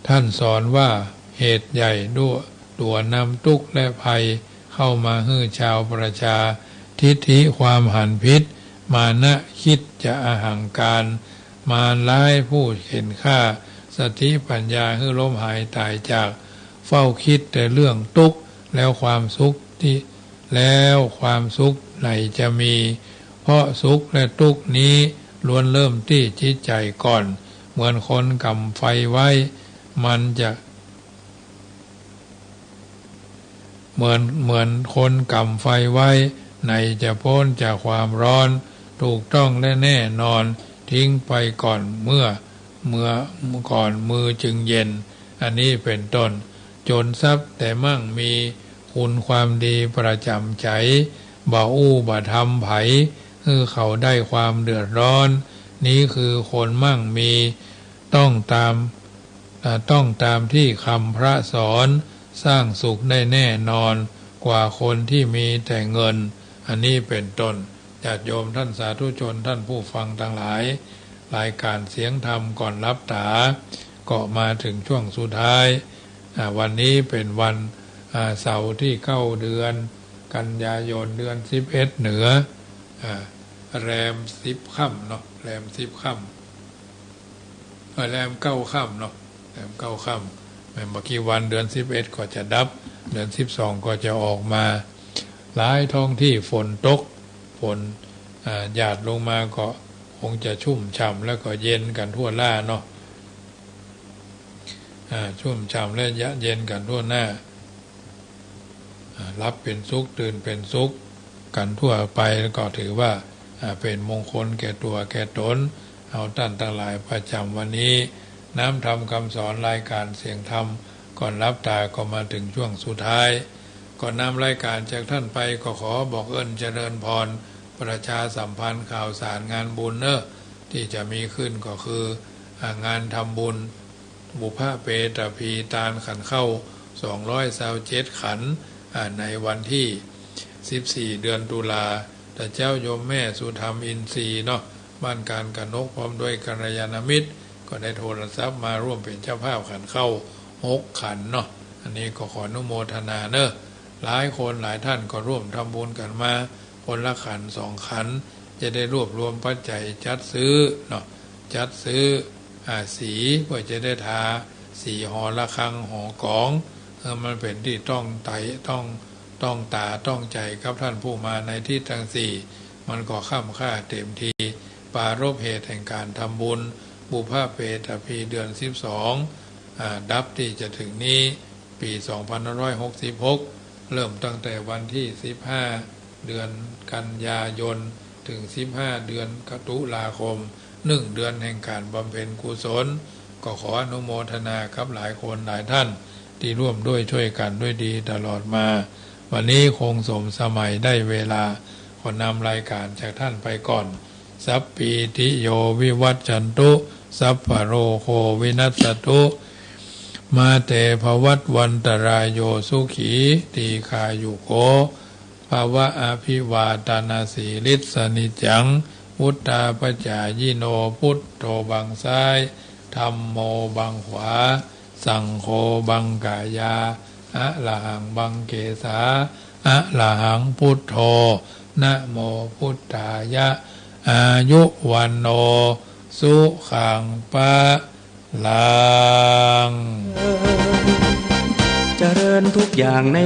ท่านสอนว่าเหตุใหญ่ด้วยตั๋วนำทุกข์และภัยเข้ามาหื้อชาวประชา ทิฏฐิความหันผิด มานะคิดจะอหังการ มารร้ายผู้เข็ญฆ่า สติปัญญาหื้อล้มหายตายจาก เฝ้าคิดแต่เรื่องทุกข์ แล้วความสุขที่ แล้วความสุขไหนจะมี เพราะสุขและทุกข์นี้ล้วนเริ่มที่จิตใจก่อน เหมือนคนก่ำไฟไว้ มันจะ เหมือน เหมือนคนก่ำไฟไว้ ไหนจะพ้นจากความร้อน ถูกต้องและแน่นอน ทิ้งไปก่อนเมื่อ เมื่อก่อนมือจึงเย็น อันนี้เป็นต้น จนทรัพย์แต่มั่งมี คุณความดีประจ๋ำใจ๋ บ่อู้บ่ธรรมใผ หื้อเขาได้ความเดือดร้อน นี้คือคนมั่งมี ต้องตาม อ่า ต้องตามที่คำพระสอน สร้างสุขได้แน่นอนกว่าคนที่มีแต่เงิน อันนี้เป็นต้น ญาติโยมท่านสาธุชนท่านผู้ฟังทั้งหลาย รายการเสียงธรรมก่อนหลับต๋า ก็มาถึงช่วงสุดท้าย อ่า วันนี้เป็นวัน อ่า เสาร์ที่เก้าเดือนกันยายน เดือนสิบเอ็ดเหนือ อ่า แรมสิบค่ำเนาะ แรมสิบค่ำ เอ่อ แรมเก้าค่ำเนาะ แรมเก้าค่ำ แม่นบ่กี่วันเดือนสิบเอ็ดก็จะดับ เดือนสิบสองก็จะออกมา หลายท้องที่ฝนตก ฝน อ่า หยาดลงมาก็คงจะชุ่มฉ่ำแล้วก็เย็นกันทั่วหน้าเนาะ อ่า ชุ่มฉ่ำและเย็นกันทั่วหน้า อ่า หลับเป็นสุข ตื่นเป็นสุข กันทั่วไป ก็ถือว่า อ่า เป็นมงคลแก่ตั๋วแก่ต๋น เฮาต้านตังหลายประจ๋ำวันนี้ น้ำธรรมคำสอนรายการเสียงธรรมก่อนหลับต๋าก็มาถึงช่วงสุดท้าย ก่อนนำรายการจากท่านไปก็ขอบอกเอิ้นเจริญพร ประชาสัมพันธ์ข่าวสารงานบุญเนาะ ตี้จะมีขึ้นก็คือ อ่า งานทำบุญ บุพเพตพีตานขันข้าวสองร้อยซาวเจ็ดขัน อ่า ในวันตี้สิบสี่เดือนตุลา ตะเจ้าโยมแม่สุธรรมอินทรีย์เนาะ บ้านการกนก พร้อมด้วยกัลยาณมิตร ก็ได้โทรศัพท์มาร่วมเป๋นเจ้าภาพขันข้าวหกขันเนาะ อันนี้ก็ขออนุโมทนาเนาะ หลายคนหลายท่านก็ร่วมทำบุญกั๋นมาคนละขันสองขัน จะได้รวบรวมปัจจัยจัดซื้อเนาะ จัดซื้อ อ่า สี เปื้อจะได้ทาสีหอระฆังหอกลอง เออ มันเป๋นตี้ต้องใจ๋ ต้อง ต้องต๋าต้องใจ๋กับท่านผู้มาในทิศตังสี่ มันก็ค่ำค่าเต๋มที ปรารภเหตุแห่งก๋านทำบุญบุพเพตพีเดือนสิบสอง อ่า ดับตี้จะเถิงนี้ ปี๋สองพันห้าร้อยหกสิบหก เริ่มตั้งแต่วันตี้สิบห้า เดือนกันยายน เถิงสิบห้า เดือนกตุลาคม นึ่งเดือนแห่งก๋านบำเพ็ญกุศล ก็ขออนุโมทนากับหลายคนหลายท่านตี้ร่วมด้วยช่วยกั๋นด้วยดีตลอดมา วันนี้คงสมสมัยได้เวลา ขอนำรายก๋านจากท่านไปก่อน สัพพีติโยวิวัชชันตุ สัพพะโรโควินัสสตุ มาเตภวัตวันตรายโย สุขีทีฆายุโกภวะ อภิวาทะนะสีลิสสะนิจจัง วุฑฒาปจายิโน พุทโธบังซ้าย ธัมโมบังขวา สังโฆบังกายา อะระหังบังเกสา อะระหังพุทโธ นะโมพุฑฒายะ อายุวัณโณ สุขังพะลัง เจริญทุกอย่างใน